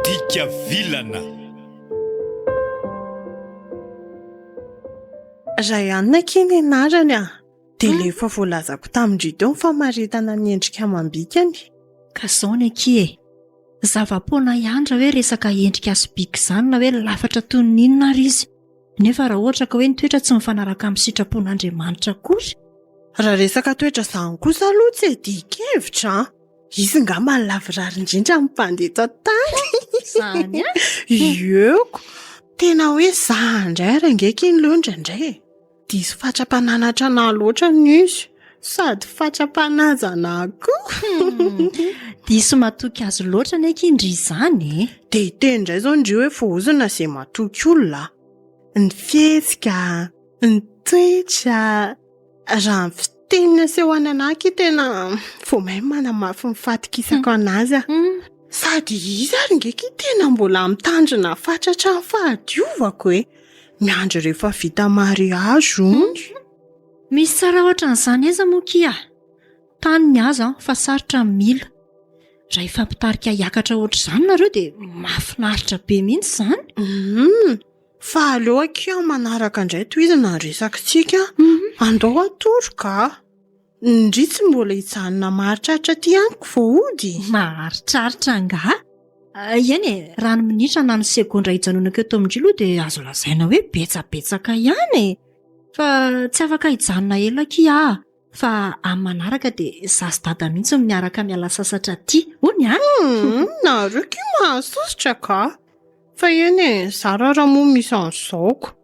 Dika vilana. Rayanina akia ny anarany a! Dia ilay efa voalazako tamin-dry teo ny famaritana ny endrika amam-bikany. Ka izao ny akia e! Zava-poana ihany raha hoe resaka endrika sy bika izany na hoe lafatra toy ny inona ary izy. Nefa raha ohatra ka hoe ny toetra tsy mifanaraka amin'ny sitrapon'Andriamanitra akory. Raha resaka toetra izany kosa aloha tsy iadian-kevitra an! Izy ngamba ny lavorary indrindra amin'ny mpandeha eto an-tany. Izany an? Ieko! Tena hoe za indray ary ange akia ny leo indraindray e! Diso fatra-pananatra anà loatra ny izy, sady fatra-panaja anà koa. Diso matoky azy loatra anie akia ndry izany e! Dia hiteny indray izao ndry hoe voaozona izay matoky olona. Ny fihetsika, ny toetra, raha ny fiteniny asehony anà akia tena vao may manamafy ny fahatokisako an'azy aho. Sady izy ary nge akia tena mbola mitandrina fatratra ny fahadiovako e! Miandry rehefa vita mariage hono. Misy tsara ohatran'izany aiza moa kia? Tany ny azy an, fa sarotra ny mila. Raha hifampitarika hiakatra ohatr'izany nareo dia mahafinaritra be mihitsy izany. Hum, fa aleo akia manaraka indray tohizana ny resakitsika. Andao hatory ka. Ndry tsy mbola hijanona maharitraritra aty amiko vao hody. Maharitraritra angaha? Eny e, raha ny minitra na ny segondra hijanonako eto amin-dry aloha dia azo lazaina hoe betsabetsaka ihany e! Fa tsy afaka hijanona ela akia aho fa amin'ny manaraka dia izaho sy dada mihitsy no miaraka miala sasatra aty, hono an! Hum, nareo akia mahasosotra ka! Fa eny e, zara raha moa misy an'izao ko.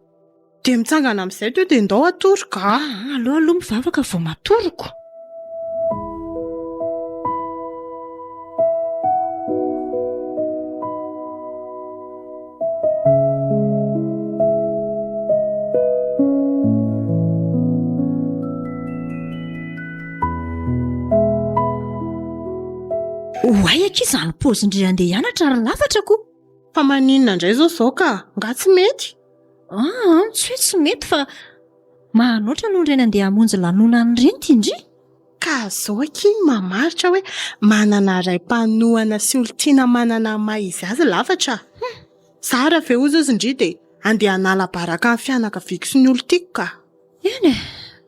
Dia mitsangana amin'izay teo dia ndao hatory ka. Aa, aleo aloha mivavaka vao matory ko. Oay akia izany paozin-dry andeha hianatra ry lafatra ko. Fa maninona indray izao izao ka? Nga tsy mety? Aa, tsy hoe tsy mety fa mahanoatra noho ireny andeha hamonjy lanonana ireny ity ndry. Ka zao akia ny mamaritra hoe manana ray mpanohana sy olon-tiana manana ny maha izy azy lafatra. Zara ve hozy izy ndry dia andeha hanala baraka ny fianakaviako sy ny olon-tiako ka. Eny e,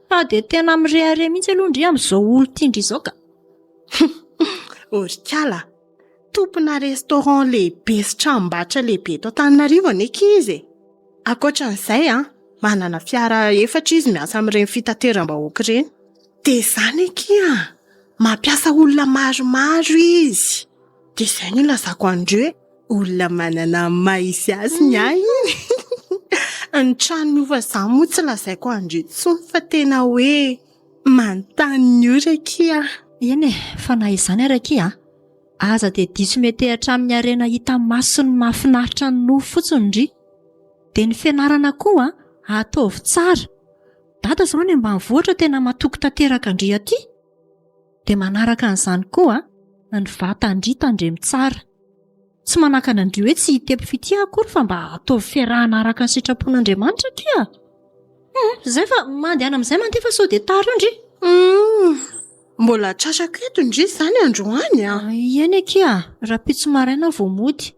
fa dia tena mirehareha mihitsy aloha ndry amin'izao olon-tian-dry izao ka. Orikala, Tompona restaurant lehibe sy tranombarotra lehibe eto Antananarivo anie akia izy e! Ankoatra an'izay an, manana fiara efatra izy miasa amin'ireny fitateram-bahoaka ireny. Dia izany akia an, mampiasa olona maromaro izy. Dia izay no ilazako an'ireo hoe olona manana ny maha izy azy ny ahy iny. Ny trano mihofa izany moa tsy lazaiko an'ireo intsony fa tena hoe manontany ny ora akia. Eny e, fa na izany ary akia an, Aza dia diso metehatra amin'ny harena hita maso sy ny mahafinaritra ny nofo fotsiny ndry. Dia ny fianarana koa ataovy tsara. Dada izao any ambanivohitra tena matoky tanteraka ndry aty. Dia manaraka an'izany koa ny vatan-dry tandremo tsara. Tsy manakana an-dry hoe tsy hitepo fitia akory fa mba ataovy fiarahana araka ny sitrapon'Andriamanitra akia. Hum, izay fa mandehana amin'izay mandeha fa sao dia tara eo ndry. Hum, mbola tratrako eto ndry izany androany a! Eny akia, rahampitso maraina aho vao mody.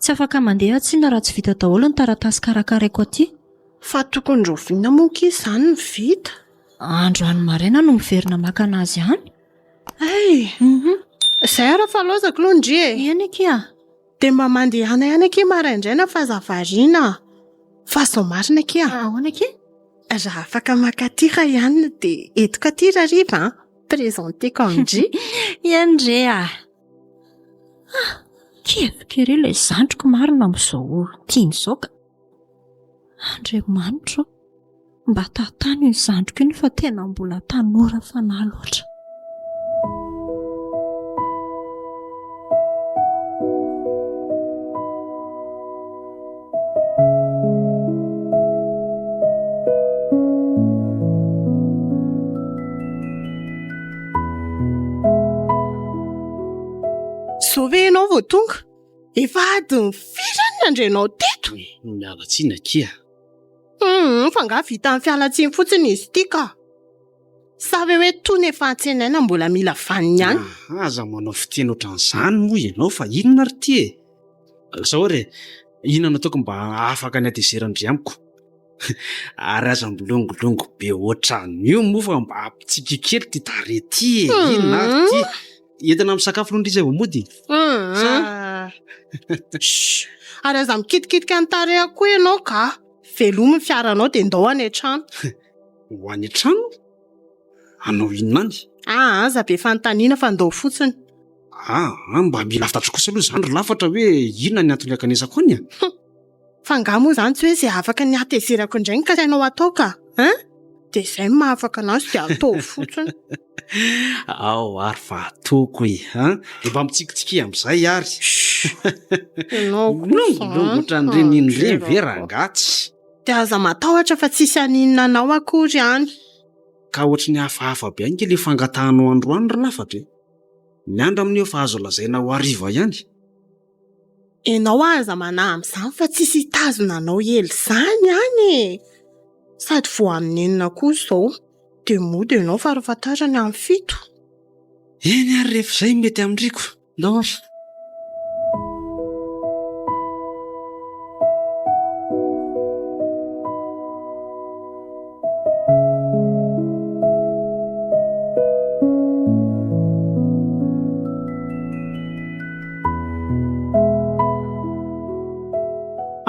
Tsy afaka mandeha aho tsinona raha tsy vita daholo ny taratasy karakaraiko aty. Fa tokony rahoviana moa akia izany no vita? Androany maraina no miverina maka anazy any. Hay! Izay ary fa laozako aloha ndry e! Eny akia. Dia mba mandehana ihany akia maraindraina fa aza variana. Fa izao marina akia. Ahoana akia? Raha afaka maka aty ra ihany dia entiko aty rahariva an! Présenter-ko amin-dry. Eny re ah! Ah! Kevoka ery ilay zandriko marina amin'izao tiany izao ka! Andriamanitra ô! Mba tantano iny zandriko iny fa tena mbola tanora fanahy loatra. Zao ve ianao vao tonga? Efa adiny firy any nandre anao teto? Miala tsiny akia. Hum. Hum, fa angaha vitan'ny fialantsiny fotsiny izy ity ka. Sa ve hoe tony efa antsenaina mbola mila vaniny ihany? Ah, aza manao fiteny ohatran'izany moa ianao fa inona ary ity e? Zao ary e, inona no ataoko mba hahafaka ny hatezeran-dry amiko? Ary aza milongilongy be ohatran'io moa fa mba ampitsikio kely ity tarehy ity e, inona ary ity? Entina misakafo aloha ndry izay vao mody? Sa... Shh! Ary aza mikitikitika ny tarehiko koa ianao ka! Velomy ny fiaranao dia ndao any an-trano. Ho any an-trano? Hanao inona any? Aa, aza be fanontaniana fa ndao fotsiny. Aa, mba mila fantatro kosa aloha izany ry Lafatra hoe inona ny antony hankanesako any e? Fa angaha moa izany tsy hoe izay afaka ny hatezerako indray no kasainao hatao ka? Hein? Dia izay no mahafaka anazy dia ataovy fotsiny. Ao ary fa ataoko e! An? Dia mba mitsikitsikia amin'izay ary. Ianao kosa an! Milongilongy ohatran'ireny iny ireny ve rangaha tsy. Dia aza matahotra fa tsisy haninona anao akory any. Ka ohatry ny hafahafa be ange ilay fangatahanao androany ry Lafatra e! Ny andro amin'io efa azo lazaina ho hariva ihany. Enao aza manahy amin'izany fa tsisy hitazona anao ela izany any e! Sady vao amin'ny enina koa izao, dia mody ianao farafahatarany amin'ny fito. Eny ary rehefa izay mety amin-driko. Ndao ary.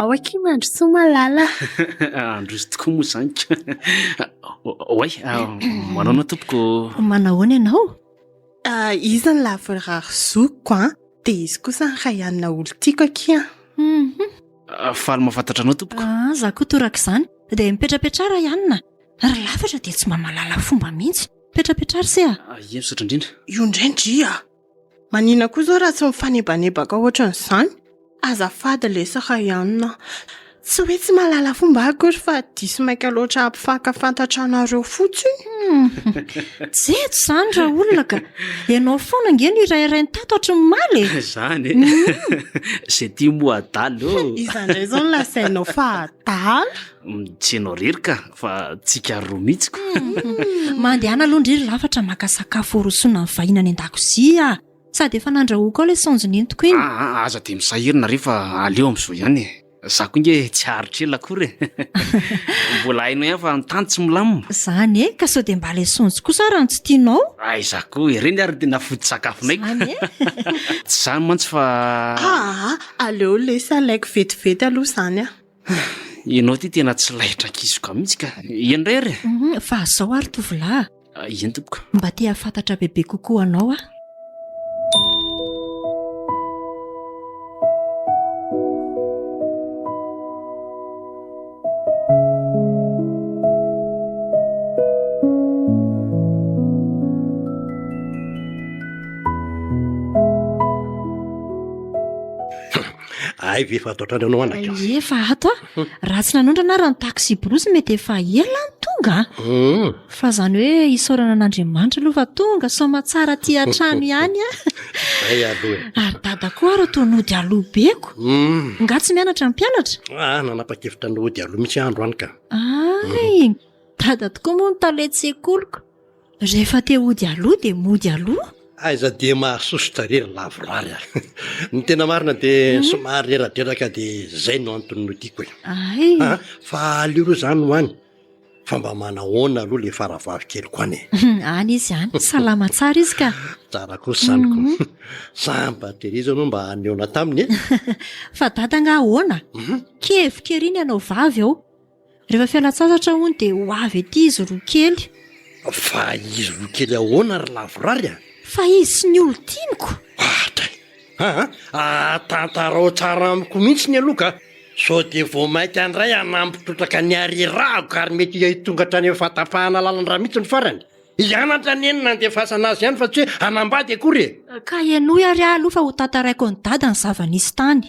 Ao akia Mandrosoa malala. Androso tokoa moa izany ka. Oay, manaona tompoko? Manahoana ianao? Ah, izy ny lavorary zokiko an, dia izy kosa ny Rayanina olon-tiako akia. Mhm. Ah, faly mahafantatra anao tompoko. Ah, za koa torak'izany. Dia mipetrapetraha Rayanina. Ry lafatra dia tsy mba mahalala fomba mihitsy. Mipetrapetraha ry se a. Ah, ie, misaotra indrindra. Io indray ndry a! Manina koa izao raha tsy mifanebanebaka ohatran'izany? Azafady lesy Rayanina a! Tsy hoe tsy mahalala fomba akory fa diso maika loatra hampifankafantatra anareo fotsiny. Jejo izany raolona ka! Ianao foana ange no irairainy tato hatry ny omaly e! Izany e! Izay tia moa adala ô! Iza indray izao no lazainao fa adala? Tsy ianao irery ka, fa tsika roa mihitsy ko. Mandehana aloha ndry ry lafatra maka sakafo horosoana ny vahiny any an-dakozia a! Sady efa nandrahoako ao ilay saonjo nentiko iny. Aa, aza dia misahirana re fa aleo amin'izao ihany e. Za koa nge tsy haharitra ela akory e. Mbola hainao ihany fa ny tany tsy milamina. Izany e, ka sao dia mba ilay saonjo kosa ary no tsy tianao? Aiza koa, ireny ary tena foto-tsakafonay ko. Izany e. Tsy izany mantsy fa. Aa, aleo lesy alaiko vetivety aloha izany a. Ianao ity tena tsy laitra kizoka mihitsy ka. Eny indray ary e. Fa zao ary tovolahy a. Eny tompoko. Mba te hahafantatra bebe kokoa anao aho. Hay ve efa ato hatrany ianao anaka? Ie, efa ato aho. Raha tsy nanondrana ary ny taxi-brousse mety efa ela no tonga a. Fa izany hoe isaorana an'Andriamanitra aloha fa tonga soamatsara aty an-trano ihany aho. Izay aloha e. Ary dada koa ary toa nody aloha be ko. Nga tsy mianatra ny mpianatra? Ah, nanapa-kevitra ny hody aloha mihitsy aho androany ka. Ay, dada tokoa moa no talen-tsekoliko. Rehefa te hody aloha dia mody aloha. Aiza dia mahasosotra re ry lavorary a! Ny tena marina dia somary reradreraka dia izay no antony nodiako e. Ay. Ah, fa aleo aloha izany ho any fa mba manahoana aloha le faravavy keliko any e. Any izy any, salama tsara izy ka. Tsara kosa izany ko. Sambatra ery izy aloha mba nihaona taminy e. Fa dada angaha ahoana? Kevoka ery ny anao vavy ao. Rehefa fialan-tsasatra hono dia ho avy aty izy roa kely. Fa izy roa kely ahoana ry lavorary a? Fa izy sy ny olon-tiany ko! Ohatray! Aa! Ah, tantarao tsara amiko mihitsy ny aloha ka! Sao dia vao mainka indray hanampy trotraka ny harirahako ary mety hitonga hatrany amin'ny fahatapahana lalan-drà mihitsy ny farany. Hianatra anie ny nandefasana azy ihany fa tsy hoe hanambady akory e! Ka henoy ary aho aloha fa ho tantaraiko an'i Dada ny zava-nisy tany.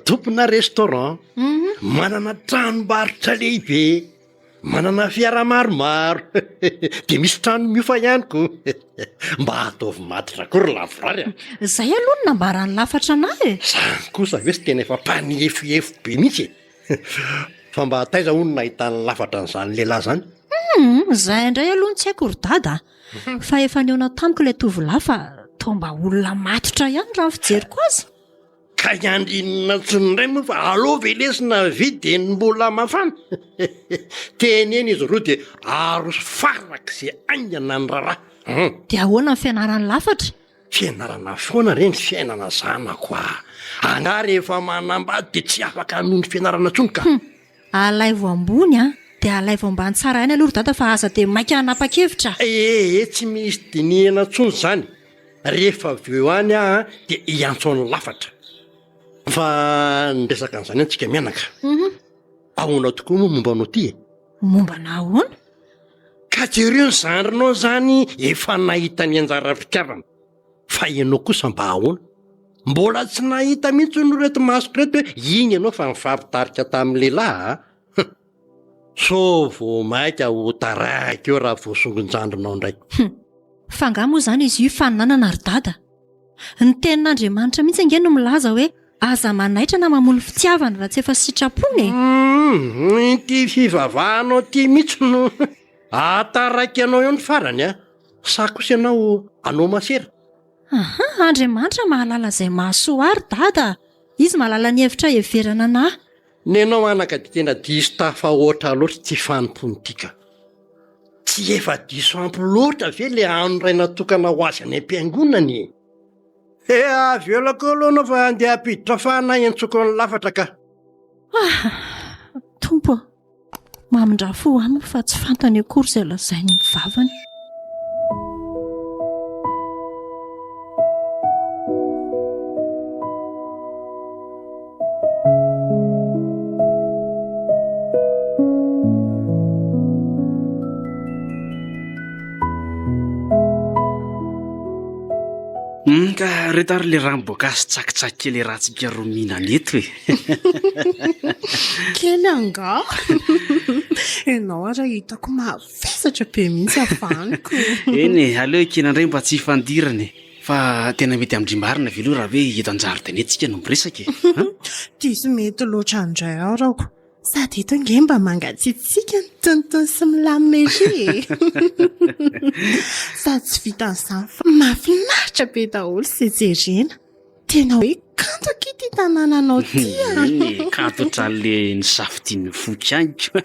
Tompona restaurant, manana tranombarotra lehibe, manana fiara maromaro, dia misy trano mihofa ihany koa. Mba ataovy matotra koa ry lavorary a! Izay aloha no nambaran'ny lafatra anah e! Izany kosa ve tsy tena efa mpanefoefo be mihitsy e! Fa mba taiza hono no nahitan'ny lafatra an'izany lehilahy izany? Humm, izay indray aloha no tsy haiko ry dada a! Fa efa nihaona tamiko ilay tovolahy fa toa mba olona matotra ihany raha ny fijeriko azy. Ka hiandry inona intsony indray moa fa aleo velesina ny vy dia ny mbola mafana. Teneno izy roa dia aroso farak'izay haingana ny raharaha. Hum. Dia ahoana ny fianaran'ny lafatra? Fianarana foana re ny fiainana zanako a! Angaha rehefa manambady dia tsy afaka hanohy ny fianarana intsony ka! Hum. Alaivo ambony an! Dia alaivo ambany tsara ihany aloha ry dada fa aza dia maika hanapa-kevitra. Ee, tsy misy dinihana intsony izany. Rehefa avy eo any aho dia hiantso an'i Lafatra. Fa niresaka an'izany antsika mianaka. Ahoana tokoa moa momba anao ity e? Momba anà ahoana? Ka jereo ny zandrinao izany efa nahita ny anjara fitiavana. Fa ianao kosa mba ahoana? Mbola tsy nahita mihitsy hono ireto masoko ireto hoe iny ianao fa nifampitarika tamin'ny lehilahy a! Sao vao mainka ho taraiky eo raha voasongon-jandrinao indray. Hum! Fa angaha moa izany izy io ifaninanana ry dada? Ny tenin'Andriamanitra mihitsy ange no milaza hoe aza manaitra na mamono fitiavana raha tsy efa sitrapony e! Hum! Ity fivavahanao ity mihitsy no hahataraiky anao eo ny farany a! Sa kosa ianao hanao masera? Aha! Andriamanitra mahalala izay mahasoa ahy ry dada! Izy mahalala ny hevitra heverana anà. Nenao anaka dia tena diso tafahoatra loatra ity fanompoana ity ka. Tsy efa diso ampy loatra ve le ano iray natokana ho azy any am-piangonana e? He avelako eo aloha anao fa andeha hampiditra fanahy antsoko ny lafatra ka. Ah! Tompo a! Mamindrà fo aminy fa tsy fantany akory izay lazain'ny vavany. Hum, ka reto ary le ranom-boankazo tsakitsaky kely iarahantsika roa mihinana eto e. Kely angaha? Ianao ara hitako mavesatra be mihitsy avaniko. Eny e, aleo ekena indray mba tsy hifandirana e. Fa tena mety amin-dry marina ve aloha raha hoe eto an-jaridaina eto tsika no miresaka e? An? Diso mety loatra indray aho rako. Sady eto ange mba mangatsiatsiaka ny tonitony sy milamina ery e! Sady tsy vitan'izany fa mahafinaritra be daholo izay jerena. Tena hoe kanto akia ity tanànanao ity a! Eny e, kanto ohatran'ilay nisafidian'ny foko ihany ko.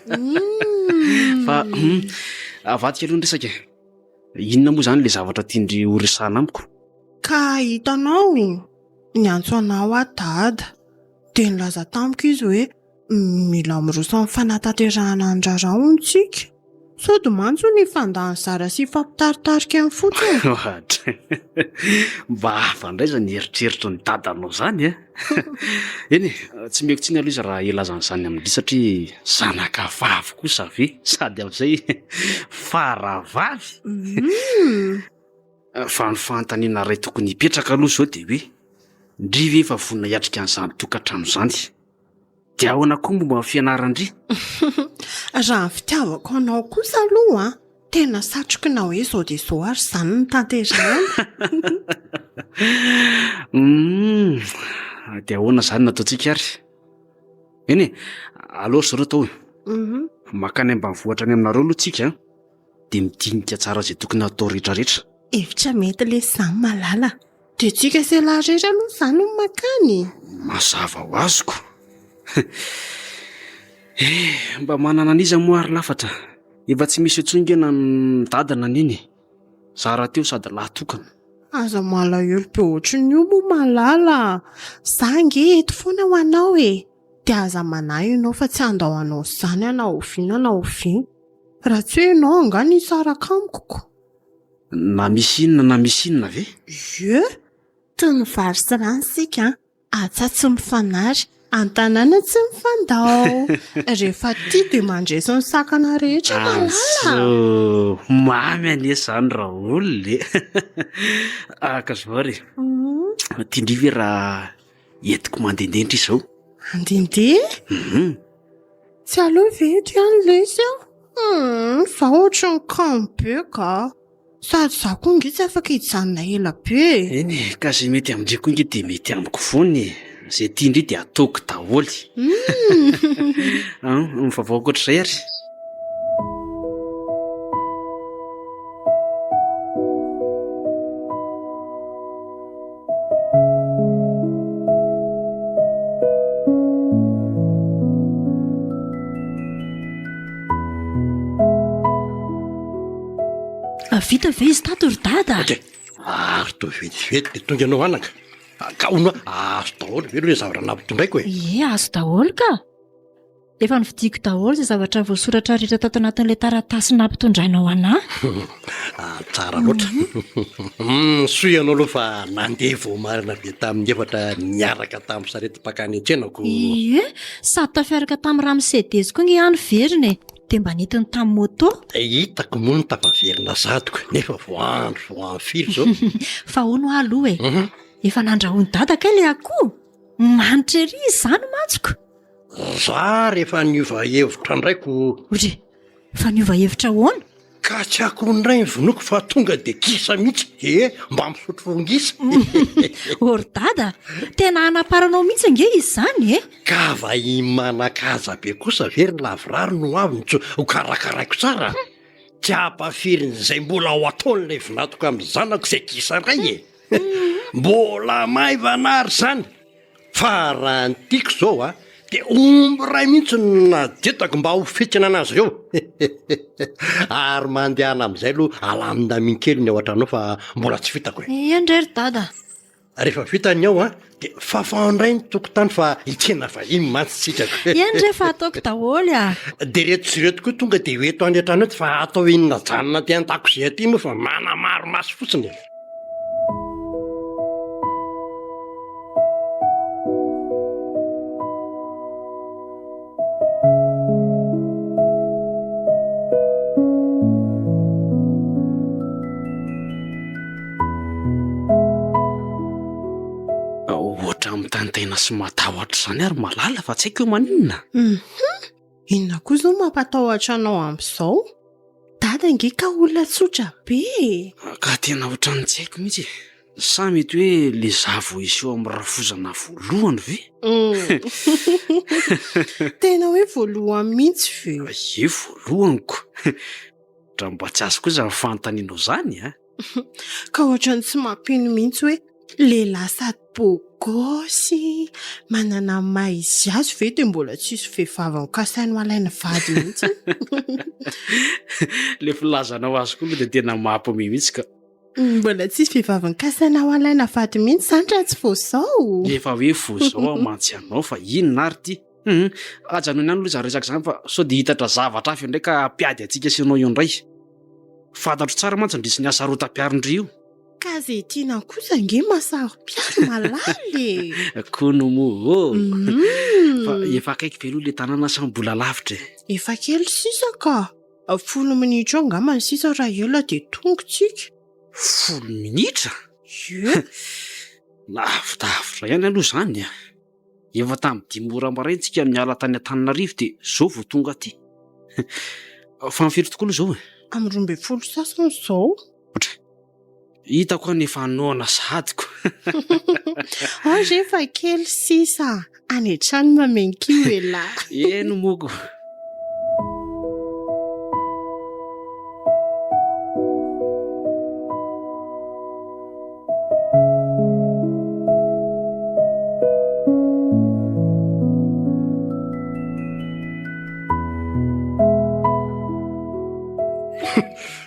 Fa avadika aloha ny resaka e. Inona moa izany ilay zavatra tian-dry horesahana amiko? Ka hitanao, niantso anao aho dada. Dia nilaza tamiko izy hoe mila miroso amin'ny fanatanterahana ny raharaha hono tsika. Sao dia mantsy hono hifandany zara sy hifampitaritarika eny fotsiny. Ohatra. Mba hafa indray izany eritreritry ny dadanao izany a! Eny e, tsy omeko tsiny aloha izy raha hilaza an'izany amin-dry satria zanaka vavy kosa ve sady amin'izay faravavy. Fa ny fanontaniana iray tokony hipetraka aloha izao dia hoe, ndry ve efa vonona hiatrika an'izany tokantrano izany? Dia ahoana koa momba ny fianaran-dry? Raha ny fitiavako anao kosa aloha an, tena satriko na hoe izao dia izao ary izany no tanterahana. Humm, dia ahoana izany no ataontsika ary? Eny e, aleo ry zareo atao e. Mankany ambanivohitra any aminareo aloha tsika an. dia midinika tsara izay tokony hatao rehetra rehetra. Hevitra mety lesy izany Malala. Dia tsika sy elah irery aloha izany no mankany e. Mazava ho azy ko. Eh, mba manana an'iza moa ary lafatra? Efa tsy misy intsony nge na ny dada na neny e. Za rahateo sady lahy tokana. Aza malahelo be ohatran'io moa Malala a. Za nge eto foana ho anao e. Dia aza manahy ianao fa tsy handao anao izany aho na oviana na oviana. Raha tsy hoe ianao angaha no hisaraka amiko ko. Na misy inona na misy inona ve? Ie! Toy ny vary sy rano isika an! Atsa tsy mifanary, an-tanàna tsy mifandao. Rehefa tia dia mandresy ny sakana rehetra malala a! Antso! Mamy anie izany Raoul e! Ka zao ary e! Tian-dry ve raha. Entiko mandehandeha ndry izao. Handehandeha? Mhm. Tsy aleo ve eto ihany lesy a? Hum, za ohatran'ny kamo be ka. Sady za koa nge tsy afaka hijanona ela be e. Eny e, ka izay mety amin-dry koa nge dia mety amiko foana e. Izay tian-dry dia ataoko daholo. An, ny vaovao ankoatr'izay ary? Vita ve izy tato ry dada? Ok, ary toa vetivety dia tonga ianao anaka. Ka hono azo daholo ve aloha ilay zavatra nampitondraiko e? Ie, azo daholo ka. Efa novidiako daholo izay zavatra voasoratra rehetra tato anatin'ilay taratasy nampitondrainao anà. Ah, tsara loatra. Mm, soa ianao aloha fa nandeha vao marina be tamin'ny efatra niaraka tamin'ny sarety mpakany an-tsenako. Ie, sady tafiaraka tamin'ny ramose Dezy koa nge aho niverina e. Dia mba nentiny tamin'ny moto. Hitako moa ny tafaverina zadiko, nefa vao andro vao andro firy izao. Fa hono aho aloha e, Mhm. efa nandrahoin'i Dada kay ilay akoho? Manitra ery izy izany mantsy ko. Za rehefa niova hevitra ndray ko. Ory, fa niova hevitra ahoana? Ka tsy akoho ndray ny vonoiko fa tonga de gisa mihitsy ee, mba misotro rongisa. Ô ry dada, tena hanaparanao mihitsy ange izy izany e! Ka vahiny manan-kaja be kosa ve ry lavorary no avy no tsy ho karakaraiko tsara? Tsy hampafirin'izay mbola ho ataon'ilay vinatoka amin'ny zanako izay gisa ndray e! Mbola maivana ary izany! Fa raha ny tiako izao a, dia omby iray mihitsy no najetako mba ho fitsina anazy ireo. Ary mandehana amin'izay aloha alamindamino kely ny ao an-trano ao fa mbola tsy vitako e. Eny re ry dada. Rehefa vita ny ao a, dia fafao indray ny tokotany fa hitsena vahiny mantsy tsika ko. Eny re fa ataoko daholo a. Dia ireto sy ireto koa tonga dia ho eto any an-trano eto fa atao inona ajanona aty an-dakozia aty moa fa manamaro maso fotsiny e. Ohatra mitantaina sy matahotra izany ary malala fa tsy haiko hoe maninona. Mhm. Inona koa izao mampatahotra anao amin'izao? Dada ange ka olona tsotra be e! Ka tena ohatran'ny tsy haiko mihitsy e! Sa mety hoe le za vao hiseho amin'ny rafozana voalohany ve? Tena hoe voalohany mihitsy ve? Ie voalohany ko! Raha mba tsy azoko koa izany fanontanianao izany a! Ka ohatran'ny tsy mampino mihitsy hoe lehilahy sady beau gosse, manana ny maha izy azy ve dia mbola tsisy vehivavy nokasainy ho alaina vady mihitsy. Le filazanao azy koa aloha dia tena mampiomehy mihitsy ka. Mbola tsisy vehivavy nikasaina ho alaina vady mihitsy izany raha tsy vao izao. Efa hoe vao izao aho mantsy anao fa inona ary ity? Hum, ajanony ihany aloha izany resaka izany fa sao dia hitatra zavatra hafa eo indray ka hampiady antsika sy ianao eo indray. Fantatro tsara mantsy ndry sy ny hasarotam-piaron-dry io. Ka ze tiana kosa ange mahasaropiaro malala e! Kono moa ô! Fa efa akaiky ve aloha le tanàna sa mbola lavitra e? Efa kely sisa ka! Folo minitra eo angamba ny sisa raha ela dia tonga tsika. Folo minitra? Ie! Lavidavitra ihany aloha izany a! Efa tamin'ny dimy ora maraina tsika niala tany Antananarivo dia izao vao tonga aty. Fa amin'ny firy tokoa aloha izao e? Amin'ny 12 sasany izao. Otra. Hitako any efa noana sahady ko. Ao re fa kely sisa any an-trano mamenkio elah. Eny moa ko.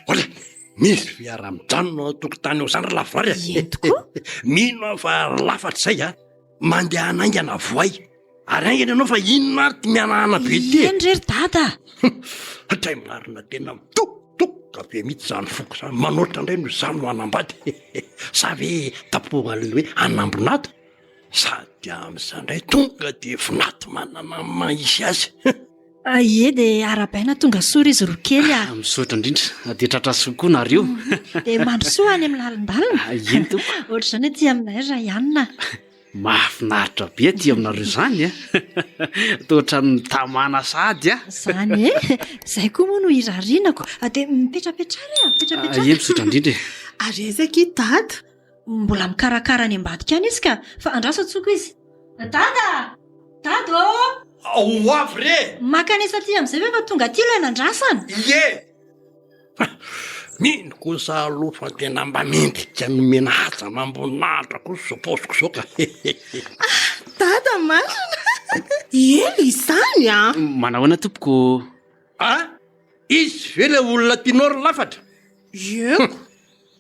Ola, misy fiara mijanona ao an-tokotany ao izany ry lavorary a. Eny tokoa. Mino aho fa ry lafatra izay a. Mandehana haingana voay. Ary haingana ianao fa inona ary ty mihanahana be ty e? Eny re ry dada. Hatray marina tena mitokitoka be mihitsy izany foko izany. Manoatra indray noho izaho no hanambady. Sa ve tapohan'ilay hoe hanambin'ato? Sady amin'izany indray tonga dia vinato manana ny maha izy azy. Ie dia arahabaina tonga soa ry izy roa kely a. Misaotra indrindra, dia tratra soa koa nareo. Dia mandrosoa any amin'ny lalindalina. Eny tompoko. Ohatr'izany aty aminay ry Rayanina. Mahafinaritra be aty aminareo izany a! Toa ohatran'ny mitamàna sahady a! Izany e! Izay koa moa no irarianako. Dia mipetrapetraha re a! Mipetrapetraha. Ie, misaotra indrindra e! Ary aiza akia Dada? Mbola mikarakara any ambadika any izy ka! Fa andraso antsoiko izy. Dada! Dada ô! Ho avy re! Mankanesa aty amin'izay ve fa tonga aty ilay nandrasana? Ie! Mino kosa aloha fa tena mba mendrika nomena haja amam-boninahitra kosa izao paoziko izao ka. Dada marina! Ela izany an! Manahoana tompoko? Ah! Izy ve ilay olona tianao ry lafatra? Ieko!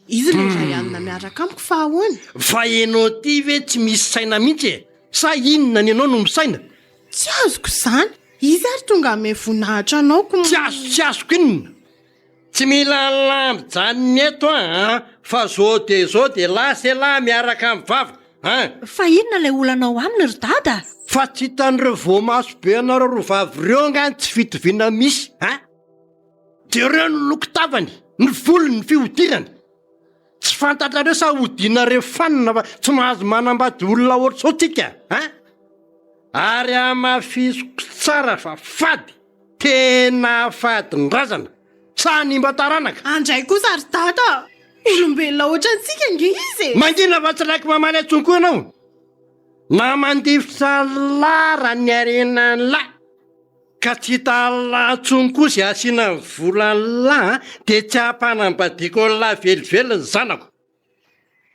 Izy ilay iray alina miaraka amiko fa ahoana? Fa ianao ity ve tsy misy saina mihitsy e? Sa inona ny anao no misaina? Tsy azoko izany! Iza ary tonga hanome voninahitra anao ko. Tsy azo tsy azoko inona? Tsy mila an'lah mijanona eto an fa zao de zao de lasa elah miaraka amin'ny vava an! Fa inona ilay olanao aminy ry dada? Fa tsy hitan'ireo voamaso be anareo roa vavy ireo angaha ny tsy fitoviana misy an! Jereo ny loko tavany, ny volony, ny fihodirany. Tsy fantatrareo sa hodianareo fanina fa tsy mahazo manambady olona ohatr'izao tsika an! Ary hamafisiko tsara fa fady, tena fadin-drazana, sa hanimba taranaka? Andray kosa ry dada a! Olombelona ohatrantsika ange izy e! Mangina fa tsy laiko mamaly antsony koa ianao! Na mandifotra lara ny harenan'lah! Ka tsy hita an'lah intsony koa izay asiana ny volan'lah an, dia tsy hampanambadiako an'lah velively ny zanako.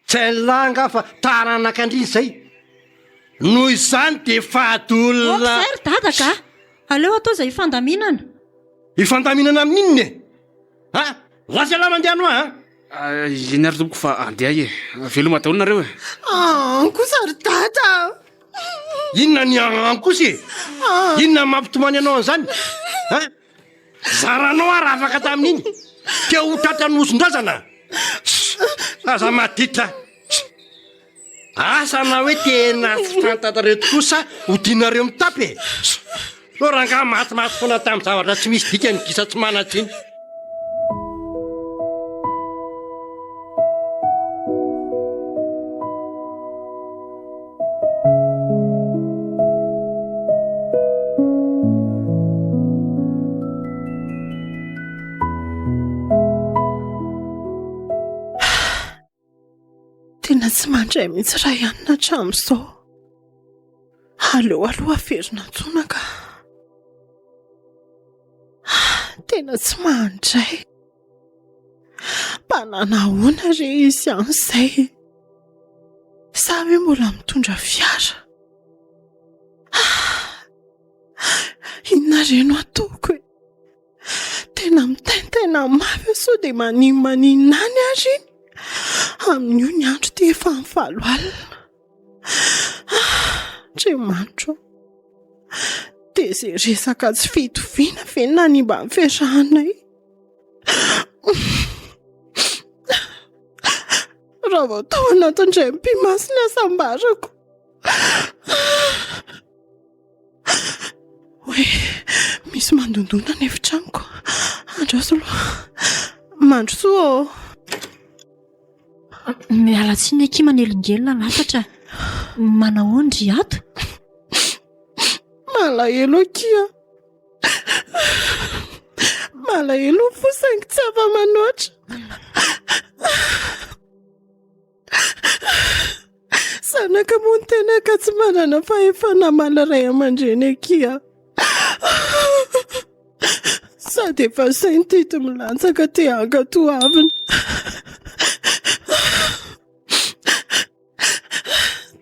Tsy hain'lah angaha fa taranaka ndry izay. Noho izany dia fady olona. Ok izay ry dada ka! Aleo atao izay hifandaminana. Hifandaminana amin'inona e? A! Lasa ialahy mandeha any hoa a! Eny ary tompoko fa andeha e! Veloma daholo nareo e! An kosa ry dada a! Inona ny an kosa e? Inona ny mampitomany anao an'izany? A! Zaranao aho raha afaka tamin'iny! Te ho tratran'ny hoson-drazana? Aza maditra! Asa na hoe tena tsy fantatrareo tokoa sa odianareo mitapy e! Sao rangahy matimaty foana tamin'ny zavatra tsy misy dikany gisa tsy manan-tsiny. Tena tsy mandray mihitsy Ryan hatramin'izao. Aleo aloha averina antsoina ka. Tena tsy mandray. Mba nanahoana re izy amin'izay? Sa hoe mbola mitondra fiara? Inona re no ataoko e? Tena mitaintaina mafy aho sao dia maninomaninona any ary iny. Amin'io ny andro ity efa amin'ny valo alina. Andriamanitro ô, dia izay resaka tsy fitoviana ve no nanimba ny fiarahanay? Raha vao tao anatin'indray mipi-maso ny hasambarako. Hoe misy mandondona ny efitranoko. Andraso aloha. Mandrosoa ô. Miala tsiny akia manelingelina lafatra. Manahoana ry ato? Malahelo akia. Malahelo ny fo saingy tsy afa-manoatra. Zanaka moa ny tena ka tsy manana fahefana hamaly ray aman-dreny akia. Sady efa saintidy milantsaka te hankatoavina.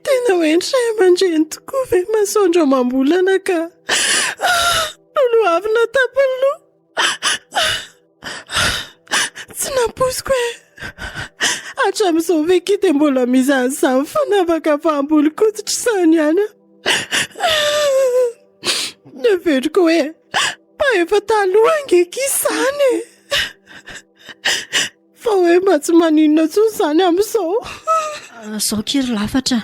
Tena hoe ny ray aman-dreny tokoa ve masoandro amam-bolana ka lolohavina tapany loha. Tsy nampoiziko e! Hatramin'izao ve ki dia mbola misy an'izany fanavakavaham-bolon-koditra izany ihany aho? Neveriko hoe mba efa taloha ange ki izany e! Fa hoe mba tsy maninona intsony izany amin'izao. Izao ki ry lafatra.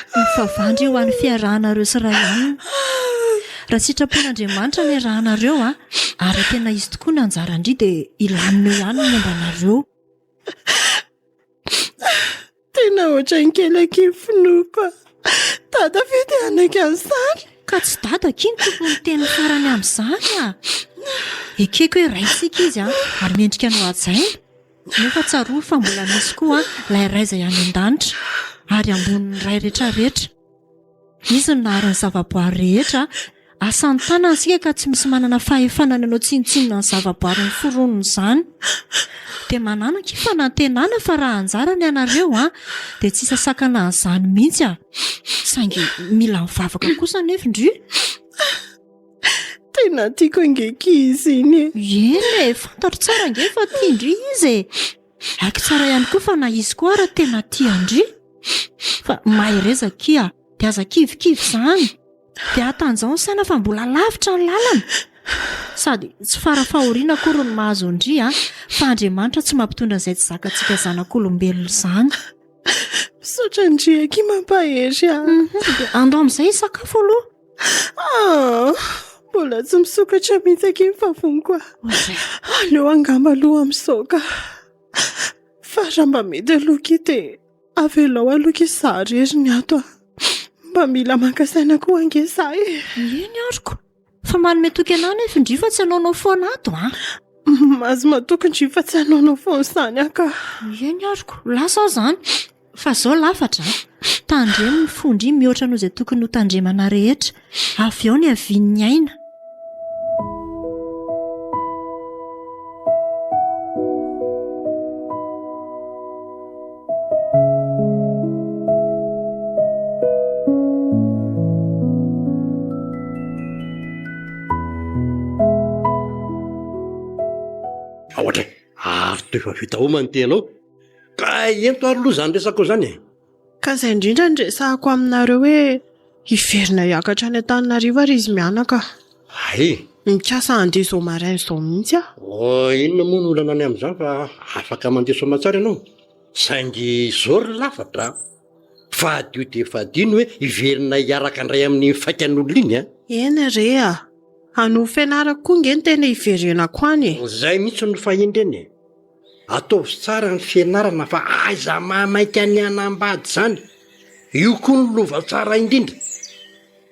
Mivavaha ndry ho an'ny fiarahanareo sy Ray aminy. Raha sitrapon'Andriamanitra ny hiarahanareo a, ary raha tena izy tokoa ny anjaran-dry dia hilamina eo ihany ny momba anareo. Tena ohatran'ny kely akia ny finoako a. Dada ve dia hanaiky an'izany? Ka tsy dada akia no tokony hiteny farany amin'izany a! Ekeko hoe raintsika izy a, ary mendrika ny ho hajaina. Nefa tsarovy fa mbola misy koa ilay Ray izay any an-danitra, ary ambonin'ny ray rehetrarehetra. Izy no nahary ny zavaboary rehetra, asan'ny tanany isika ka tsy misy manana fahefana ny hanao tsinontsinona ny zavaboary noforoniny izany. Dia manàna akia fanantenana fa raha anjarany ianareo an, dia tsy hisy sakana an'izany mihitsy an! Saingy mila mivavaka kosa anefa ndry. Tena tiako ange izy iny e. Eny e, fantatro tsara ange fa tian-dry izy e. Haiko tsara ihany koa fa na izy koa ara tena tia an-dry. Fa mahereza akia, dia aza kivikivy izany. Dia atanjao ny saina fa mbola lavitra ny lalana. Sady tsy fara fahoriana akory ny mahazo an-dry a, fa Andriamanitra tsy mampitondra an'izay tsy zakantsika zanak'olombelona izany. Misaotra an-dry akia mampahery ahy. Mhm, dia andao amin'izay hisakafo aloha. Ah, mbola tsy misokatra mihitsy akia ny vavoniko a. Aleo angamba aloha amin'izao ka. Fa raha mba mety aloha akia dia avelao aloha akia izaho irery ny ato a. Mba mila maka saina koa ange izaho e. Eny aroko. Fa manome toky anah nefa ndry fa tsy hanaonao foana ato a. Mahazo matoky ndry fa tsy hanaonao foana izany aho ka. Eny aroko, lasa aho izany. Fa zao lafatra a! Tandremo ny fon-dry mihoatra noho izay tokony ho tandremana rehetra. Avy eo ny havian'ny aina. Aotra e! Ary toa efa vita homana ny teanao. Ka ento ary aloha izany resakao izany e! Ka izay indrindra no resahako aminareo hoe hiverina hiakatra any Antananarivo ary izy mianaka. Hay! Mikasa handeha izao maraina izao mihitsy aho. Oh, inona moa no olana any amin'izany fa afaka mandeha soamatsara ianao. Saingy izao ry lafatra a! Fadio dia fadio ny hoe hiverina hiaraka indray amin'iny faikan'olona iny a! Eny re a! Hanohy fianarako koa nge ny tena hiverenako any e! Izay mihitsy no fahendrena e! Ataovy tsara ny fianarana fa aiza mahamaika ny hanambady izany. Io koa no lova tsara indrindra.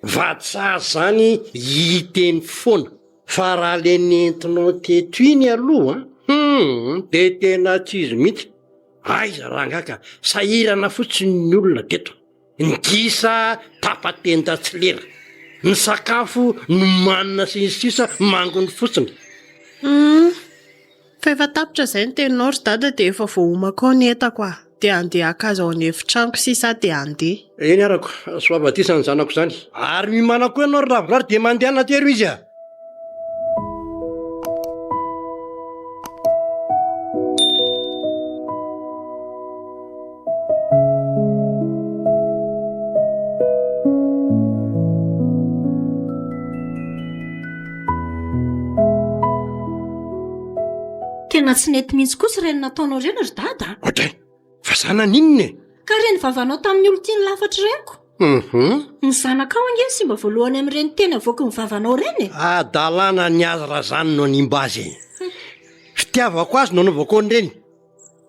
Vady sahaza izany hiteny foana. Fa raha le nentinao teto iny aloha an, hum, de tena tsy izy mihitsy. Aiza rangahy ka, sahirana fotsiny ny olona teto. Ny gisa tapa-tenda tsy lera. Ny sakafo nomanina sy ny sisa mangony fotsiny. Hum, fa efa tapitra izay ny teninao ry dada dia efa voaomako ao ny entako ah, dia handeha haka azy ao an'efitranoko sisa aho dia handeha. Eny arako, soava disa ny zanako izany. Ary miomàna koa ianao ry Ravorary dia mandehana atero izy ah. Tena tsy nety mihitsy kosa ireny nataonao ireny ry dada a! Ohatray! Fa za naninona e? Ka ireny vavanao tamin'ny olon-tiany lafatra ireny ko! Hum. Ny zanakao ange no simba voalohany amin'ireny teny avoaky ny vavanao ireny e! Hadalana ny azy raha zany no hanimba azy e! Fitiavako azy no anaovako an'ireny.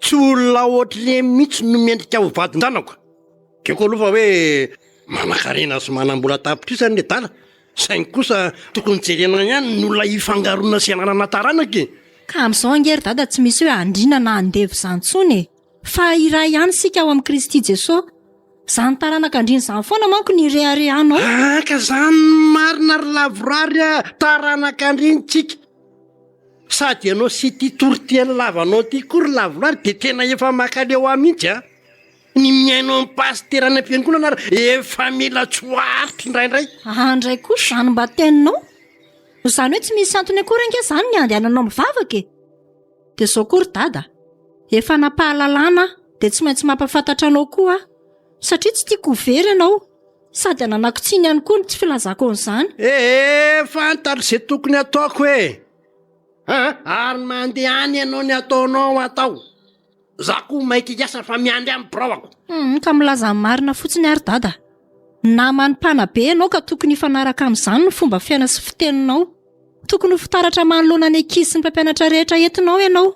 Tsy olona ohatr'ireny mihitsy no mendrika ho vadin-janako. Ekeko aloha fa hoe manankarena sy manam-bola an-tapitrisany ny adala, saingy kosa tokony jerena ihany ny olona ifangaroana sy ananana taranaka e! Ka amin'izao ange ry dada tsy misy hoe andriana na andevo izany intsony e! Fa iray ihany isika ao amin'i Kristy Jesoa. Izany taranaka andriana izany foana manko no ireharehanao. Ah, ka izany no marina ry lavorary a! Taranaka andriana tsika. Sady ianao sy ity toriteny lavanao ity koa ry lavorary dia tena efa mankaleo ahy mihitsy a! Ny mihaino an'i Pasitera any am-piangonana ary efa mila tsy ho aritra indraindray. Aha indray kosa izany mba teninao. Izany hoe tsy misy antony akory ange izany ny handehananao mivavaka e! Dia izao koa ry dada, efa nampahalalana aho dia tsy maintsy mampahafantatra anao koa aho satria tsy tiako ho very ianao sady ananako tsiny ihany koa ny tsy filazako an'izany. Ee, fantatro izay tokony hataoko e! Aa, ary mandeha any ianao ny ataonao atao. Za koa maika hiasa fa miandry any biraoko. Hum, ka milaza ny marina fotsiny ary dada. Naman'ny mpanabe ianao ka tokony hifanaraka amin'izany ny fomba fiaina sy fiteninao. Tokony ho fitaratra manoloana ny ankizy sy ny mpampianatra rehetra entinao ianao.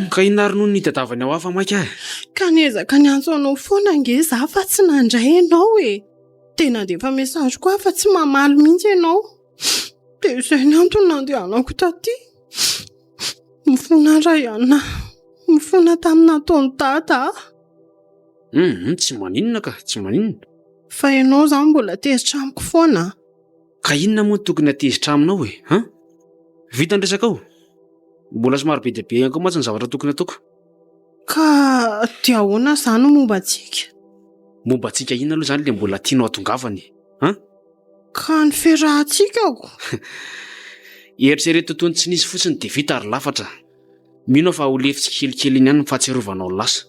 Ka inona ary no nitadiavany ao hafa maika e? Ka niezaka niantso anao foana ange za fa tsy nandray ianao e. Dia nandefa message koa aho fa tsy mamaly mihitsy ianao. Dia izay ny antony nandehanako taty. Mifona Rayana. Mifona tamin'ny nataon'i Dada aho. Hum, tsy maninona ka, tsy maninona. Fa ianao izany mbola tezitra amiko foana an. Ka inona moa no tokony hatezitra aminao e? An? Vita ny resakao? Mbola somary be dia be ihany koa mantsy ny zavatra tokony hataoko. Ka dia ahoana izany ny momba antsika? Momba antsika inona aloha izany ilay mbola tianao hatongavana e? An? Ka ny fiarahantsika ko? Eritrereto toy ny tsy nisy fotsiny dia vita ary lafatra. Mino aho fa ho lefy tsikelikely iny ihany ny fahatsiarovanao ny lasa.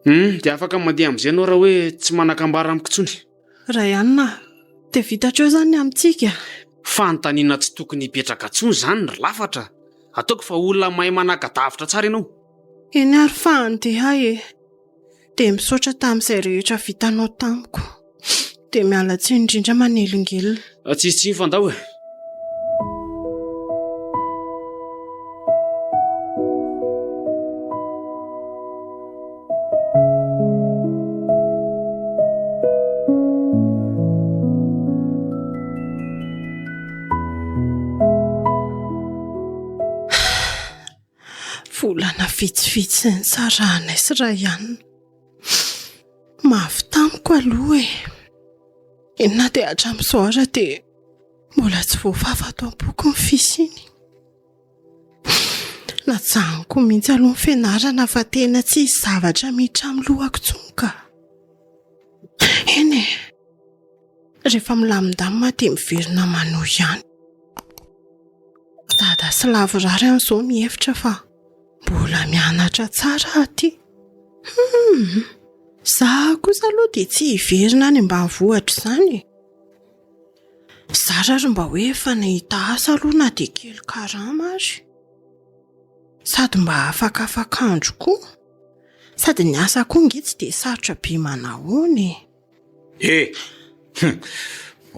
Hum, dia afaka mandeha amin'izay ianao raha hoe tsy manan-kambara amiko intsony. Rayan a, dia vita hatreo izany ny amintsika? Fanontaniana tsy tokony hipetraka intsony izany ry lafatra. Ataoko fa olona mahay manaka-davitra tsara ianao. Eny ary fa handeha aho e. Dia misaotra tamin'izay rehetra vitanao tamiko. Dia miala tsiny indrindra manelingelina. Tsisy tsiny fa ndao e. Volana vitsivitsy izay nisarahanay sy Rayan. Mafy tamiko aloha e. Eny na dia hatramin'izao ara dia mbola tsy voafafa ato am-poko ny fisiany. Najanoko mihitsy aloha ny fianarana fa tena tsy hisy zavatra miditra amin'ny lohako intsony ka. Eny e, rehefa milamindamina dia miverina manohy ihany. Dada sy lavorary amin'izao mihevitra fa mbola mianatra tsara aho aty. Hum, za kosa aloha dia tsy hiverina any ambanivohitra izany e. Zara ary mba hoe efa nahita asa aloha na dia kely karama ary. Sady mba afakafaka andro koa. Sady ny asa koa nge tsy dia sarotra be manahoana e. E! Hum!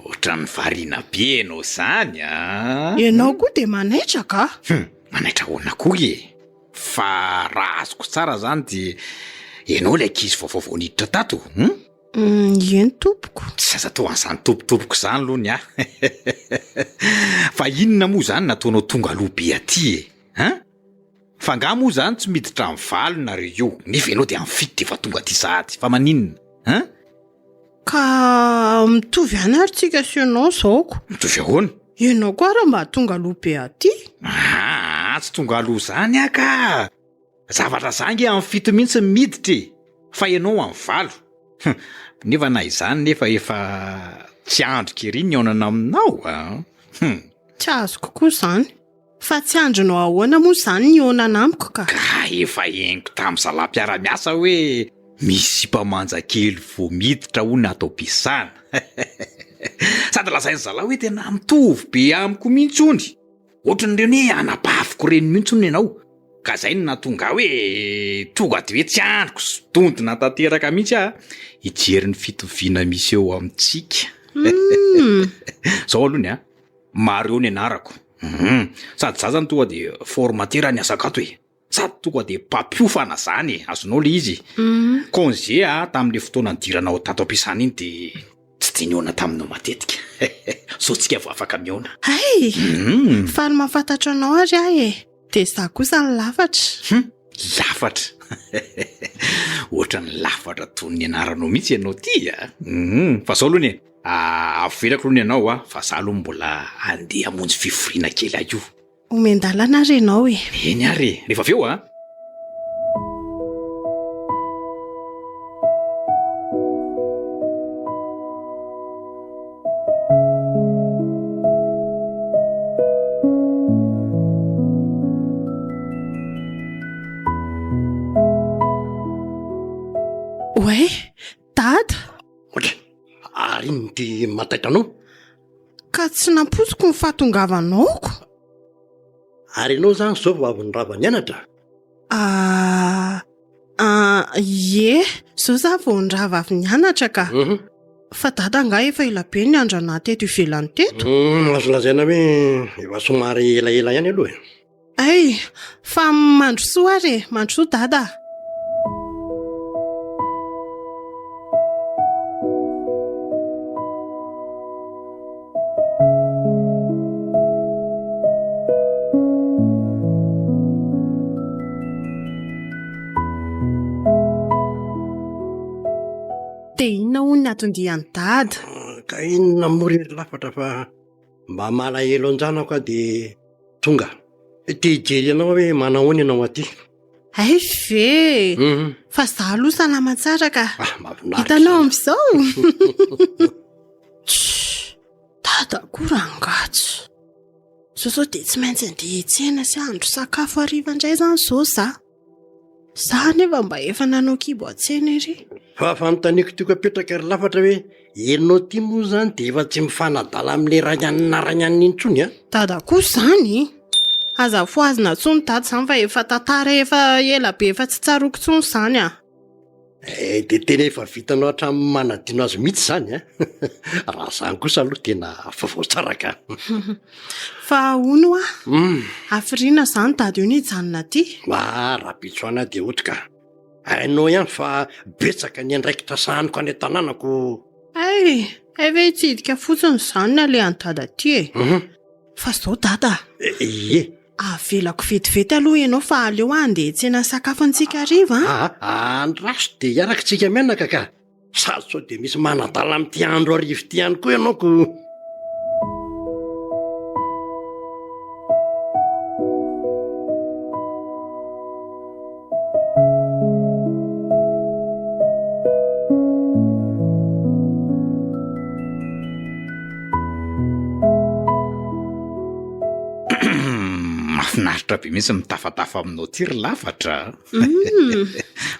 Ohatran'ny variana be ianao izany an! Ianao koa dia manaitra ka! Hum! Manaitra ahoana koa e? Fa raha azoko tsara izany dia ianao ilay ankizy vaovao vao niditra tato, hum? Eny tompoko. Tsy aza atao an'izany tompotompoko izany aloha ny ahy. Fa inona moa izany nataonao tonga aloha be aty e? Hein? Fa angaha moa izany tsy miditra amin'ny valo nareo io, nefa ianao dia amin'ny fito dia efa tonga aty sahady. Fa maninona? Hein? Ka mitovy ihany ary tsika sy ianao izao ko. Mitovy ahoana? Ianao koa ary mba tonga aloha be aty. Aa, tsy tonga aloha izany aho ka! Zavatra za nge amin'ny fito mihitsy ny miditra e! Fa ianao amin'ny valo. Hum, nefa na izany nefa efa tsy andriko ery ny hihaonana aminao a! Hum. Tsy azoko koa izany. Fa tsy andrinao ahoana moa izany ny hihaonana amiko ka? Ka efa henoko tamin'ny zalahy mpiara-miasa hoe misy sipa manja kely vao miditra hono ato am-piasana. Sady lazain'ny zalahy hoe tena mitovy be amiko mihitsy hono. Ohatran'ireny hoe anabaviko ireny mihitsy hono ianao, ka zay no nahatonga ahy hoe tonga de hoe tsy andriko sy dondona tanteraka mihitsy aho hijery ny fitoviana misy eo amintsika. Zao aloha ny an, Mario ny anarako, hum, sady za zany tonga de formateur ny asako ato e. Sady tonga de mpampiofana zany e, azonao le izy. Congé ah tamin'le fotoana nidiranao tato am-piasana iny de tsy de nihaona taminao matetika. Zao tsika vao afaka mihaona. Hay! Faly mahafantatra anao ary aho e! De za kosa ny lafatra. Hum! Lafatra! Ohatran'ny lafatra toy ny anaranao mihitsy ianao ty a! Hum! Fa zao aloha e, avelako aloha ny anao a, fa za aloha mbola handeha hamonjy fivoriana kely aho io. Omen-dalana ary ianao e. Eny ary e, rehefa avy eo a. Oay, Dada! Otra, ary inona ity mahataitra anao? Ka tsy nampoiziko ny fahatongavanao ko. Ary ianao izany izao vao avy nirava nianatra? Ah, ah, ie, izao za vao nirava avy nianatra ka. Mhm. Fa dada angaha efa ela be ny andro anah teto ivelany teto? Mm, azo lazaina hoe efa somary elaela ihany aloha e. Ay, fa mandrosoa ary e, mandrosoa dada a. Dia inona hono ny anton-dian'i dada? Ka inona moa ry lafatra fa mba malahelo an-janako aho dia tonga. Te hijery anao aho hoe manahoana ianao aty. Hay ve! Mhm. Fa za aloha salama tsara ka. Ah, mahafinaritra. Hitanao amin'izao? Tch, Dada koa rangaha tsy. Zao zao dia tsy maintsy andeha hiantsena sy hahandro sakafo hariva indray izany izao za. Za anefa mba efa nanao kibo an-tsena ery. Fa fanontaniako tiako apetraka ry lafatra hoe ianao ty moa zany dia efa tsy mifanadala amin'ilay rainanina rainanina intsony a? Dada kosa izany! Aza fohazina intsony dada izany fa efa tantara efa ela be efa tsy tsaroako intsony izany a! Eh, dia tena efa vitanao hatramin'ny manadino azy mihitsy izany a! Raha izany kosa aloha tena vaovao tsara ka! Fa hono hoa, hafiriana izany dada io no hijanona aty? Ah, rahampitso any aho dia hody ka! Hainao ihany fa betsaka ny andraikitra sahaniko any an-tanàna ko. Hay, hay ve hitsidika fotsiny izany ny alehan'i dada aty e? Fa izao dada a! Ie. Avelako vetivety aloha ianao fa aleo aho handeha hiantsena ny sakafontsika hariva an! Aa, andraso dia hiaraka isika mianaka ka! Sady sao dia misy manadala amin'ity andro hariva ity ihany koa ianao ko! Mahafinaritra be mihitsy mitafatafa aminao ity ry lafatra a.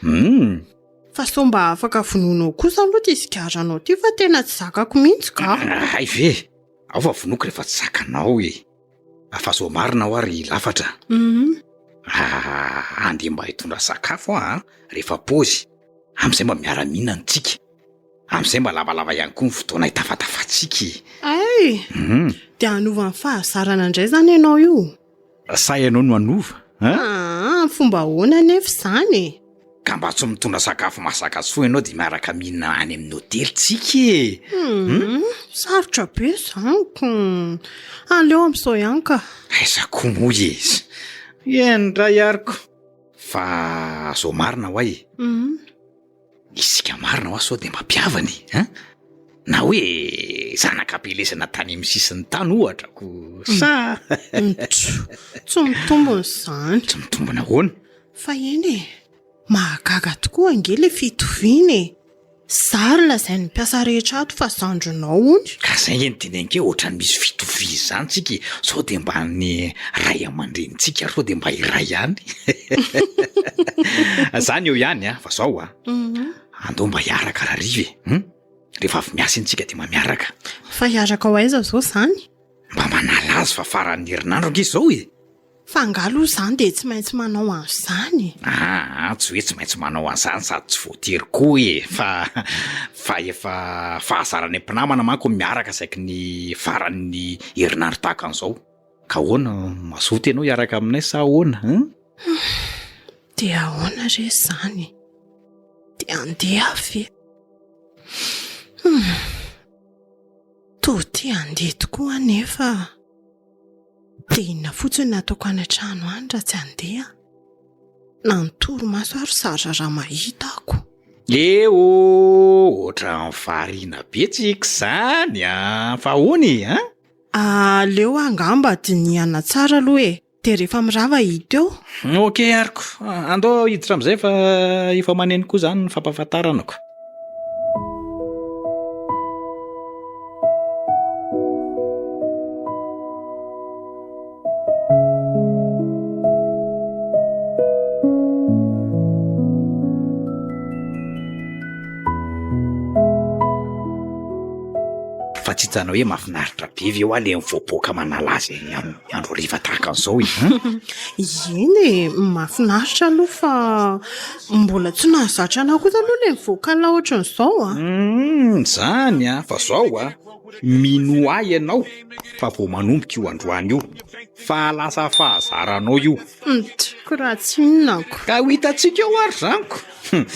Mm. Fa sao mba afaka vonoinao kosa aloha ity sigaranao ity fa tena tsy zakako mihitsy ka. Hay ve? Ao fa vonoiko rehefa tsy zakanao e. Fa zao marina hoa ry lafatra. Mhm. Ah, andeha mba hitondra sakafo aho an, rehefa paozy. Amin'izay mba miara-mihinana tsika. Amin'izay mba lavalava ihany koa ny fotoana hitafatafantsika e. Hay! Mhm. Dia hanova ny fahazarana indray izany ianao io. Sa ianao no hanova an? Aa, fomba ahoana anefa izany e? Ka mba tsy mitondra sakafo masaka soa ianao dia miaraka mihinana any amin'ny hotely tsika e! Hum, sarotra be izany ko. Aleo amin'izao ihany ka. Aiza koa moa e! Eny indray ary ko. Fa zao marina hoa e! Hum. Isika marina hoa sao dia mba mpihavana e! An? Na hoe zanaka am-pielezana tany amin'ny sisin'ny tany ohatra ko sa? Ntso, tsy mitombina izany. Tsy mitombina ahoana? Fa eny e, mahagaga tokoa ange ilay fitoviana e! Zary lazain'ny mpiasa rehetra ato fa zandrinao hono. Ka zay nge no teneniko hoe ohatran'ny misy fitoviana izany tsika e, sao dia mba ny ray aman-drenintsika ary sao dia mba iray ihany. Zany eo ihany a, fa zao a, andao mba hiaraka rahariva e, hum, rehefa avy miasa iny tsika dia mba miaraka. Fa hiaraka ho aiza zao zany? Mba manala azy fa faran'ny herinandro ange zao e. Fa angaha aloha izany dia tsy maintsy manao an'izany e? Aa, tsy hoe tsy maintsy manao an'izany sady tsy voatery koa e, fa fa efa fahazaranay mpinamana manko ny miaraka saiky ny faran'ny herinandro tahaka an'izao. Ka ahoana, mazoto ianao hiaraka aminay sa ahoana hein? Dia ahoana re izany e? Dia handeha aho ve? Hum, toa te handeha tokoa aho nefa. Dia inona fotsiny no ataoko any an-trano any raha tsy handeha? Na ny torimaso ary zara raha mahita ako. Eh oh, ohatran'ny variana be tsika izany an! Fa ahoana e, an? Aleo angamba dinihana tsara aloha e! Dia rehefa mirava hita eo. Ok ary ko, andao hiditra amin'izay fa efa maneno koa izany ny fampahafantarana ko. Fa tsy hitanao hoe mahafinaritra be ve hoa le mivoaboaka manala azy eny amin'ny andro hariva tahaka an'izao e? Eny e, mahafinaritra aloha fa mbola tsy nahazatra anah kosa aloha le mivoaka alina ohatran'izao a. Humm, zany an, fa zao a, minoa ahy ianao fa vao manomboka io androany io fa lasa fahazaranao io. Ko raha tsy inona ko. Ka ho hitantsika eo ary zany ko. Hum,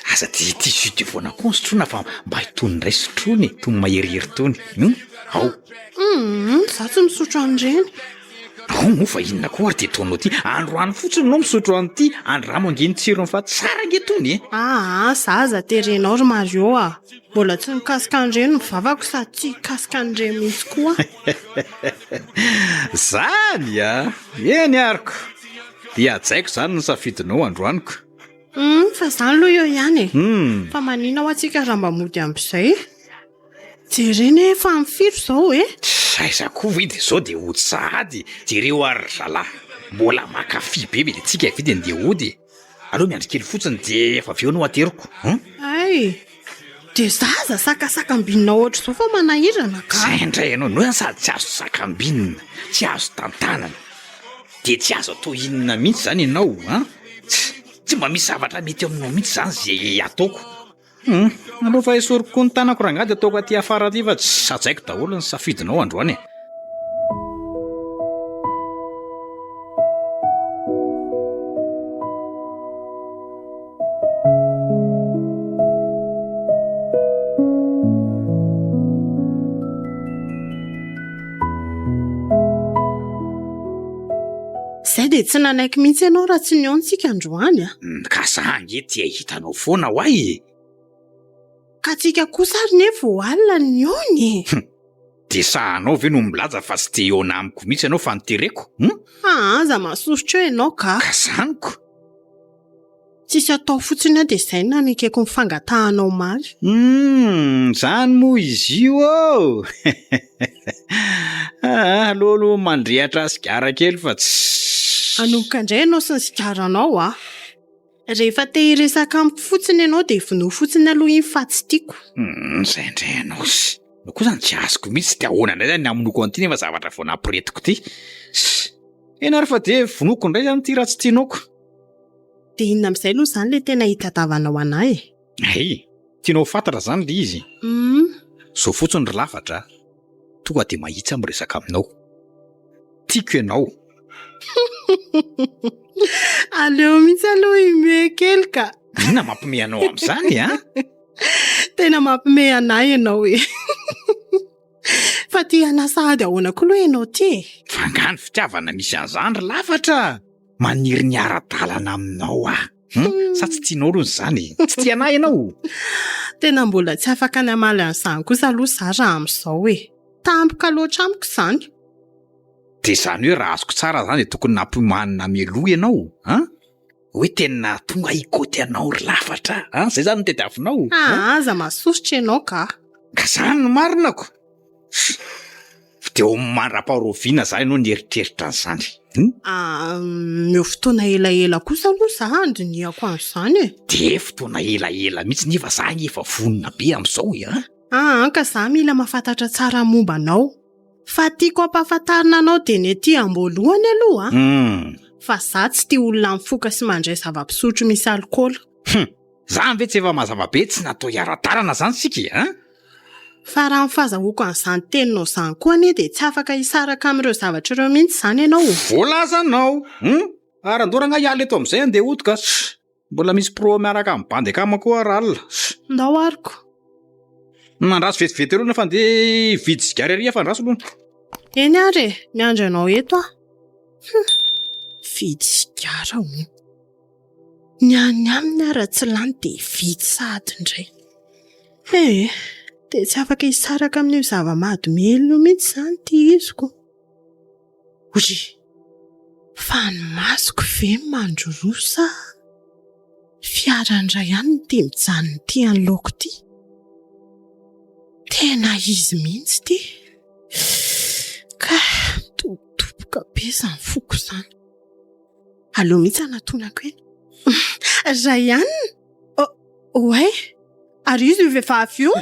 aza dia ity jus de voana koa no sotroina fa mba itony indray sotroina e, itony maherihery itony. Hum, ao. Hum, za tsy misotro an'ireny. Ao moa fa inona koa ary ty ataonao ty? Androany fotsiny ianao misotro an'ity, andramo ange ny tsirony fa tsara ange itony e. Aa, za aza terenao ry Mario a. Mbola tsy nikasika an'ireny ny vavako sady tsy hikasika an'ireny mihitsy koa. Zany a! Eny ary ko! Dia hajaiko izany ny safidinao androany ko! Hum, fa izany aloha eo ihany e! Fa maninona hoa tsika raha mba mody amin'izay? Jerena e, efa amin'ny firy izao e? Aiza koa ve dia izao dia hody sahady? Jereo ary ry zalahy, mbola mankafy be ve dia tsika ve dia ndeha hody e? Aleo miandry kely fotsiny dia efa avy eo no ateriko an! Hay! Dia za aza sakasakambinina ohatr'izao fa manahirana ka! Zay indray ianao, ianao zany sady tsy azo sakambinina, tsy azo tantanana, dia tsy azo atao inona mihitsy zany ianao an! Tsy mba misy zavatra mety aminao mihitsy zany zay ataoko. Hum, aleo fa esoriko koa ny tanako rangahy dia ataoko aty afara aty fa tsy hajaiko daholo ny safidinao androany e. Zay dia tsy nanaiky mihitsy ianao raha tsy nihaona isika androany a. Ka za ange tia hitanao foana ho ahy e. Ka tsika kosa ary ne vao alina no nihaona e. Hum. Dia sahanao ve no milaza fa tsy te hihaona amiko mihitsy ianao fa notereko? Hum? Aa, aza mahasosotra eo ianao ka. Ka zany ko. Tsisy atao fotsiny aho dia izay no nanekeko ny fangatahanao omaly. Humm, zany moa izy io ô! Aa, aleo aloha mandrehatra sigara kely fa tsy. Hanomboka indray ianao sy ny sigaranao a! Rehefa te hiresaka amiko fotsiny ianao dia vonoy fotsiny aloha iny fa tsy tiako. Humm, izay indray ianao sy. Ianao koa izany tsy azoko mihitsy, dia ahoana indray izany ny hamonoako an'ity nefa zavatra vao nampiretiko ity. Sy. Eny ary fa dia vonoiko indray izany ity raha tsy tianao ko. Dia inona amin'izay aloha izany ilay tena itadiavanao an'ahy e? Hay! Tianao ho fantatra izany ilay izy? Humm. Izao fotsiny ry lafatra a! Tonga dia mahitsy aho miresaka aminao. Tiako ianao. Aleo mihitsy aloha himehy kely ka. Inona mampimehy anao amin'izany a? Tena mampimehy an'ahy ianao e. Fa tia an'ahy sahady ahoana koa aloha ianao ity e? Fa angaha ny fitiavana misy an'izany ry lafatra? Maniry ny hiara-dalana aminao aho. Hum, sa tsy tianao aloha izany e? Tsy tia an'ahy ianao? Tena mbola tsy afaka ny hamaly an'izany kosa aloha izaho raha amin'izao e. Tampoka loatra amiko izany. Dia izany hoe raha azoko tsara izany dia tokony nampiomanina mialoha ianao an? Hoe tena tonga hikoty anao ry lafatra an? Izay izany no tadiavinao? Aa, aza mahasosotra ianao ka. Ka izany no marina ko. Dia ho mandra-paharoviana za ianao nieritreritra an'izany? Hum? Ah, eo fotoana elaela kosa aloha za handinihako an'izany e. Dia fotoana elaela mihitsy nefa za ange efa vonona be amin'izao e an! Aa, ka za mila mahafantatra tsara momba anao. Fa tiako hampahafantarina anao dieny ety am-boalohany aloha Hum. fa za tsy tia olona mifoka sy mandray zava-pisotro misy alikaola. Hum. Zany ve tsy efa mazava be tsy natao hiara-dalana zany isika e an! Fa raha ny fazahoako an'izany teninao izany koa anie dia tsy afaka hisaraka amin'ireo zavatra ireo mihitsy izany ianao o! Voalazanao! Hum! Ary andao rangahy hiala eto amin'izay andeha hody ka! Mbola misy pro miaraka amin'ny bandy akama koa raha alina! Ndao ary ko! Andraso vetivety aloha nefa andeha hividy sigara ery fa andraso aloha. Eny ary e! Miandry anao eto aho. Hum! Vidy sigara hono. Ny any aminy ara tsy lany dia vitsy sahady indray. Ee, dia tsy afaka hisaraka amin'io zava-mahadomelina io mihitsy izany ity iziko. Ory! Fa ny masoko ve no mandroroa sa fiaran'iray ihany no ity mijanona ity anoloako ity? Tena izy mihitsy ity. Ka mitobotoboka be izany foko izany. Aleo mihitsy hanatonako eny. Ryan? Oay! Ary iza io vehivavy io?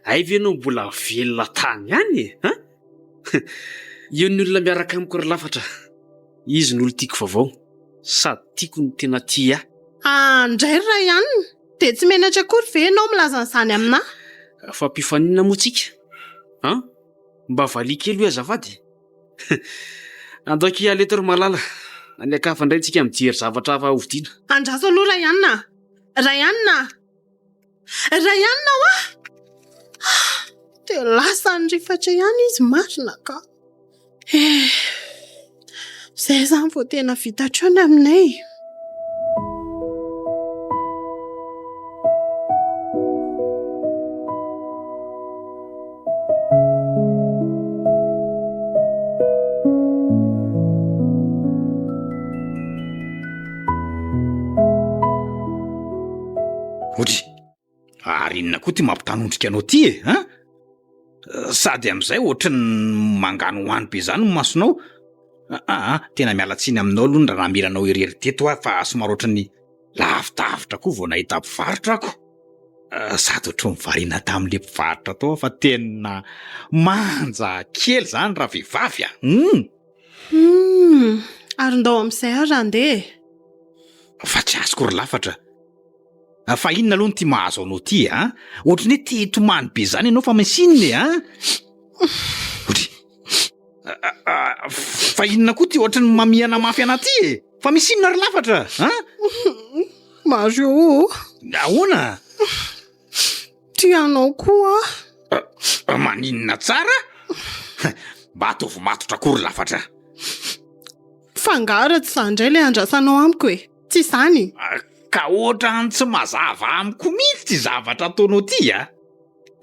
Hay ve ianao mbola velona tany ihany e? An? Eo ny olona miaraka amiko ry Lafatra. Izy no olon-tiako vaovao. Sady tiako no tena tia ahy. Ah, ndray ry Ryan! Dia tsy menatra akory ve ianao milaza an'izany aminà? Fa mpifaninana moa tsika? An? Mba valia kely hoe azafady? Andao akia hiala eto ry Malala. Any an-kafa indray tsika mijery zavatra hafa hovidiana. Andraso aloha Ryan a! Ryan a! Ryan hoa! Dia lasa nirifatra ihany izy marina ka. Eh, izay izany vao tena vita hatreo ny aminay. Otry, ary inona koa ty mampitanondrika anao ty e, an? Sady amin'izay ohatry ny manganohano be zany ny masonao. Aa, tena miala tsiny aminao aloha ny raha namela anao irery teto aho fa somary ohatry ny lavidavitra koa vao nahita mpivarotra ako. Sady ohatry ny variana tamin'le mpivarotra tao aho fa tena manja kely zany ravehivavy a! Hum! Humm! Ary ndao amin'izay ary raha andeha e! Fa tsy azoko ry lafatra. Fa inona aloha no ty mahazo anao ty e an? Ohatry ny hoe te hitomany be zany ianao fa misy inona e an? Ohatry Fa inona koa ty ohatry ny mamihana mafy anah ty e? Fa misy inona ry lafatra an? Mario ô! Ahoana? Tia anao koa aho. Maninona tsara? Mba ataovy matotra koa ry lafatra. Fa angaha raha tsy izany indray ilay andrasanao amiko e? Tsy izany? Ka ohatran'ny tsy mazava amiko mihitsy ity zavatra ataonao ity a!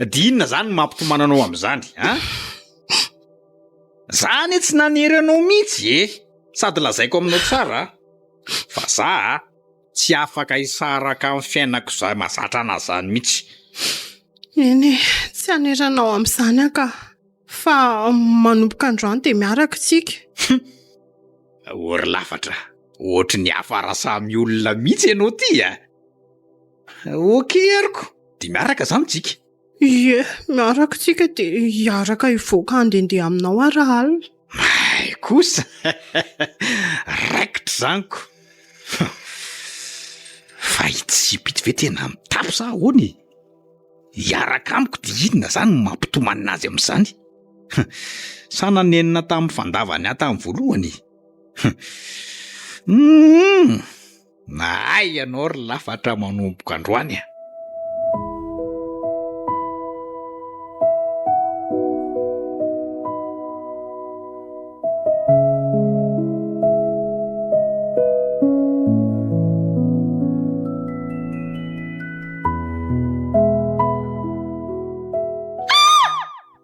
Dia inona izany no mampitomany anao amin'izany a? Za anie tsy nanery anao mihitsy e! Sady lazaiko aminao tsara fa za tsy afaka hisaraka amin'ny fiainako izay mahazatra anah izany mihitsy. Eny e, tsy hanery anao amin'izany aho ka. Fa manomboka androany dia miaraka isika. Hum! O ry lafatra, ohatry ny hafa raha samy olona mihitsy ianao ty a! Ok ary ko, dia miaraka izany tsika? Ie, miaraka tsika dia hiaraka hivoaka handehandeha aminao aho rahalina. May kosa! Raikitra izany ko! Fa ity sipa ity ve tena mitapy sa ahoana e? Hiaraka amiko dia inona izany no mampitomanina azy amin'izany? Sa nanenina tamin'ny fandavany ahy tamin'ny voalohany? Humm! Nahay ianao ry lafatra manomboka androany a!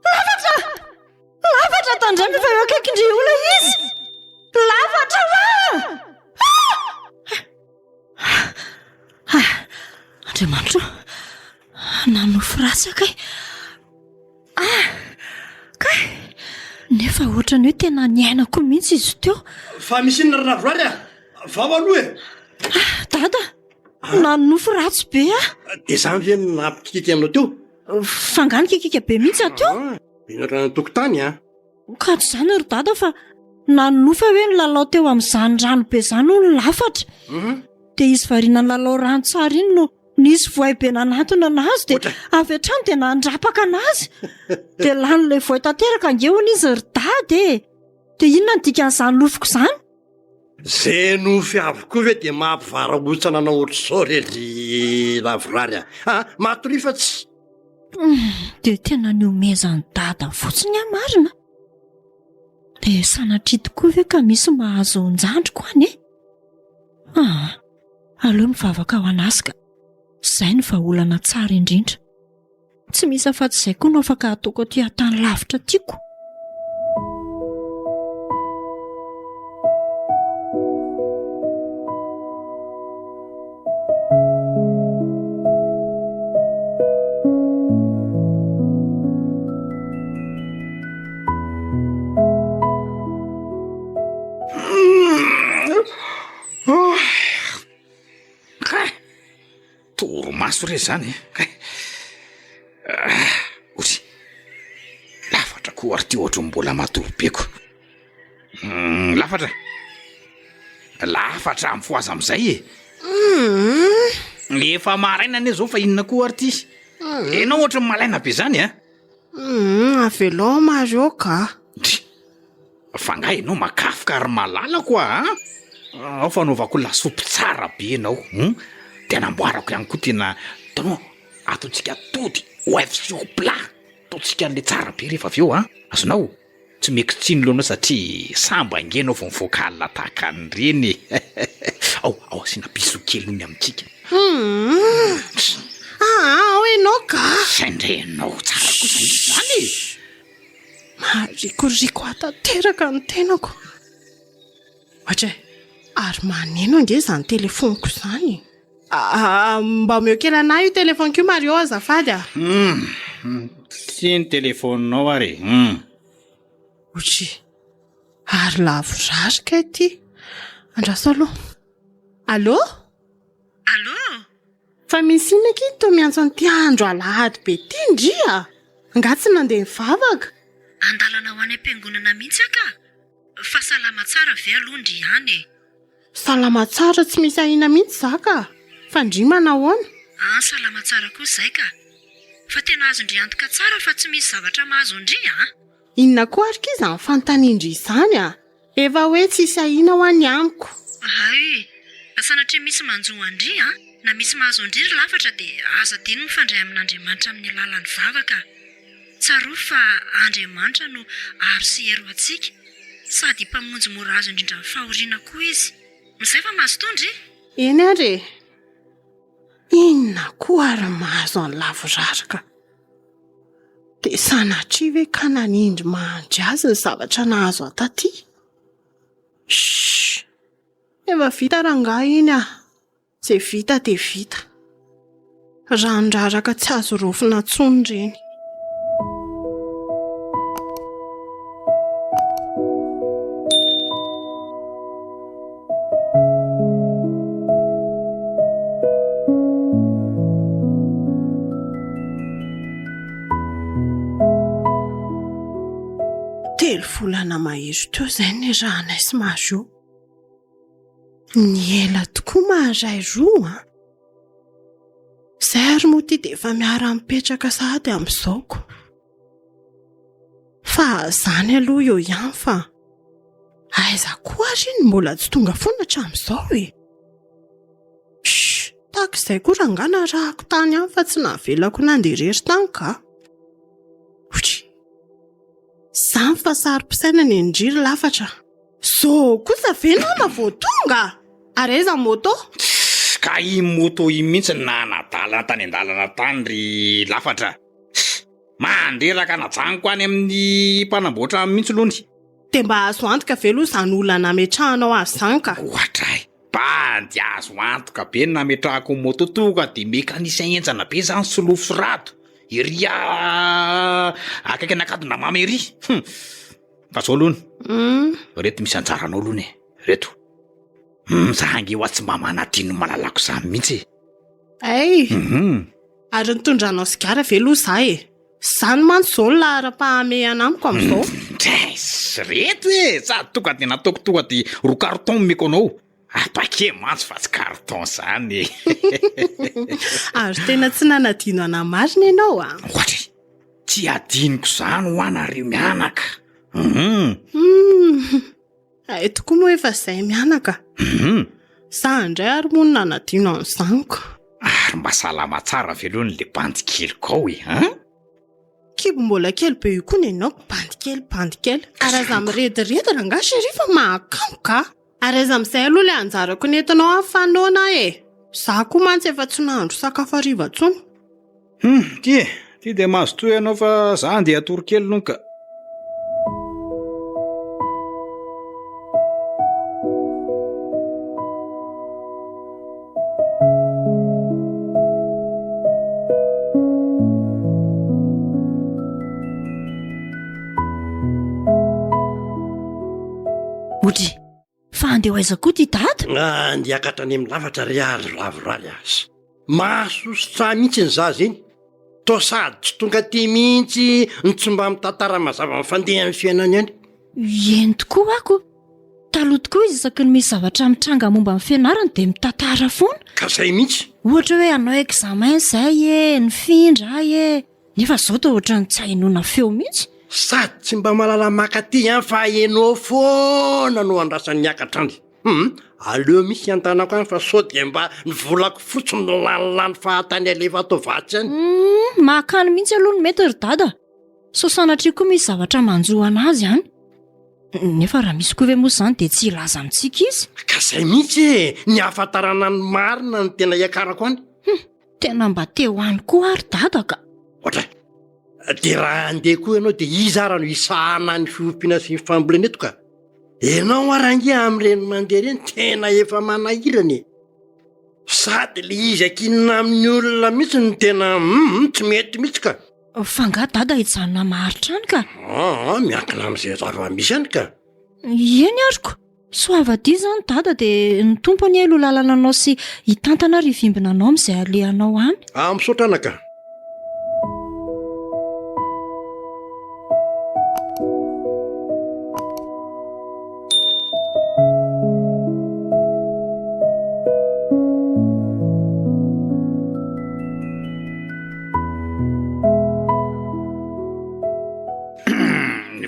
Lafatra! Lafatra tandremo fa eo akaikin-dry olona izy! Lafatra hoa! Ah! Andriamanitro, nanofy ratsy aho kay. Ah! Kay! Nefa ohatran'ny hoe tena niainako mihitsy izy teo. Fa misy inona ry Ravoary a? Vao aloha e! Ah, Dada! Nanonofy ratsy be aho. Dia izany ve no nampikikiky anao teo? Fa angaha nikikiaka be mihitsy aho teo? Ah, menatra ny tokotany an! Ka tsy izany ry Dada fa nanonofy aho hoe nilalao teo amin'izany rano be izany hono lafatra. Mhm. Dia izy variana nilalao rano tsara iny no nisy voay be nanantona anazy dia avy hatrany dia nandrapaka anazy. Dia lanin'ilay voay tanteraka ange hono izy ry Dada e! Dia inona no dikan'izany nofiko izany? Ze nofy avokoa ve de mampivarahontsana anao ohatr'izao re ry lavorary a! Ah, matoria fa tsy. Dia tena nihomezan'i dada fotsiny aho marina. Dia sanatria tokoa ve ka misy mahazo an-jandriko any e? Ah, aleo mivavaka ho an'azy ka. Izay no vahaolana tsara indrindra. Tsy misy afa-tsy izay koa no afaka ataoko aty an-tany lavitra tiako. Torimaso re zany e. Kay. koa ary ty ohatry ny mbola matory be ko. Lafatra. Lafatra mifohaza amin'izay e. Efa maraina anie zao fa inona koa ary ty? Enao ohatry ny malaina be zany a. Avelao Mario ka. Ndry. Fa nga ianao makafoka ry malalako a! Ao fa anaovako lasopy tsara be ianao hum! Dia anamboarako ihany koa tena hitanao ataontsika atody oeuf sur plat ataontsika an'ilay tsara be rehefa avy eo an! Azonao? Tsy omeko tsiny aloha anao satria samba ange ianao vao mivoaka alina tahaka an'ireny e! Ao, ao asiana bisou kely hono amintsika. Hum! Aa ao ianao ka! Zay indray ianao tsara kosa ange izany e! Maharikoriko ahy tanteraka ny tenako. Ohatra e, ary maneno ange izany telefaoniko izany e. Ah, mba omeo kely an'ahy io telefaoniko io Mario azafady a. Hum, ty ny telefaoninao ary e. Hum. Otry, ary lavorary kay ity. Andraso aloha. Allô? Allô? Fa misy inona akia toa miantso an'ity andro alahady be ity ndry a? Angaha tsy nandeha nivavaka? Andalana ho any am-piangonana mihitsy aho ka! Fa salama tsara ve aloha ndry any e? Salama tsara tsy misy ahiana mihitsy za ka! Fa ndry manahoana? An salama tsara koa izay ka! Fa tena azon-dry antoka tsara fa tsy misy zavatra mahazo an-dry an! Inona koa ary akia izany fanontanian-dry izany a? Efa hoe tsisy ahiana hoa ny amiko. Hay! Raha sanatria misy manjo an-dry an, na misy mahazo an-dry ry lafatra dia aza adino mifandray amin'Andriamanitra amin'ny alalan'ny vavaka. Tsarovy fa Andriamanitra no aro sy hery ho antsika, sady Mpamonjy mora azo indrindra amin'ny fahoriana koa Izy. Izay fa mazotoa ndry! Eny ary e! Inona koa ary mahazo an'i Lavorary ka? Dia sanatria ve ka nanindry mandry azy ny zavatra nahazo ahy taty? Shh! Efa vita rangahy iny ah! Izay vita dia vita. Rano raraka tsy azo raofina intsony ireny. Telo volana mahery teo izay niarahanay sy Mario. Niela tokoa maharay roa an! Izay ary moa ity dia efa miara-mipetraka sahady amin'izao ko. Fa izany aloha eo ihany fa aiza koa ary iny mbola tsy tonga foana hatramin'izao e! Shh! Tahaka izay koa rangahy narahako tany ihany fa tsy navelako nandeha irery tany ka! Otry! Izany fa saro-pisainana e ndry ry lafatra! Zao kosa ve nama vao tonga? Ary aiza ny moto? Ka iny moto iny mihitsy no nanadalana tany an-dalana tany ry lafatra! Mandreraka najanoko any amin'ny mpanamboatra mihitsy aloha ny. Dia mba azo antoka ve aloha izany olona nametrahanao azy izany ka? Ohatray! Bandy azo antoka be ny nametrahako ny moto, tonga dia mécanicien henjana be izany Solofo sy Rado, ery akaikin'Ankadindramamy ery. Hum! Fa zao aloha, reto misy anjaranao aloha e, reto. Hum, za ange hoa tsy mba manadino ny malalako izany mihitsy e. Ay! Hum. Ary nitondranao sigara ve aloha za e? Izany mantsy izao no laharam-pahamehana amiko amin'izao. Treize, reto e! Sady tonga dia nataoko tonga dia roa carton omeko anao. Ah, paquet mantsy fa tsy carton izany e. Ary tena tsy nanadino anà marina ianao a! Ohatra e! Tsy adinoko izany hoa nareo mianaka. Hum. Hum. Hay tokoa moa efa izay mianaka. Hum. Za indray ary moa no nanadino an'izany ko. Ary mba salama tsara ve aloha le bandy keliko ao e, hein? Kibo mbola kely be io koa nenao ko bandy kely bandy kely. Ary aza mirediredy rangahy chérie fa mahakamo ka. Ary aiza amin'izay aloha le anjarako nentinao aho fa noana aho e. Za koa mantsy efa tsy nahandro sakafo hariva intsony. Hum, ty e, ty dia mazotoa ianao fa za andeha hatory kely aloha ka. Odry, fa andeha ho aiza koa ty dada? Andeha hiakatra any amin'ny lavatra re ary lavorary aza. Mahasosotra ahy mihitsy ny zaza iny. Toa sady tsy tonga aty mihitsy no tsy mba mitantara mazava ny fandehan'ny fiainany any. Eny tokoa ako. Taloha tokoa izy isaky ny misy zavatra mitranga momba ny fianarany dia mitantara foana. Ka zay mihitsy. Ohatra hoe hanao examen izay e, nifindra aho e. Nefa izao toa ohatran'ny tsy ahenoana feo mihitsy. Sady tsy mba mahalala maka aty an fa enao foana no andrasany hiakatra any. Hum, aleo mihitsy antanako any fa sao dia mba ny volako fotsiny no lanilany fahatany alefa ato vatsy any. Hum, maka any mihitsy aloha no mety ry dada. Sao sanatria koa misy zavatra manjo anazy any. Nefa raha misy koa ve moa izany dia tsy hilaza amintsika izy? Ka zay mihitsy e, ny ahafantarana ny marina no tena hiakarako any. Hum, tena mba te ho any koa ary dada ka. Ohatray, dia raha handeha koa ianao dia iza ara no hisahana ny fiompiana sy ny fambolena eto ka? Ianao ara ange amin'ireny mandeha ireny tena efa manahirana e. Sady le izy ankinina amin'ny olona mihitsy no tena hum tsy mety mihitsy ka. Fa angaha dada hijanona maharitra any ka? Aa, miankina amin'izay zava-misy any ka. Eny ary ko! Soavadia izany dada dia ny Tompo anie aloha lalana anao sy hitantana ary hivimbina anao amin'izay alehanao any. Ah, misaotra anaka.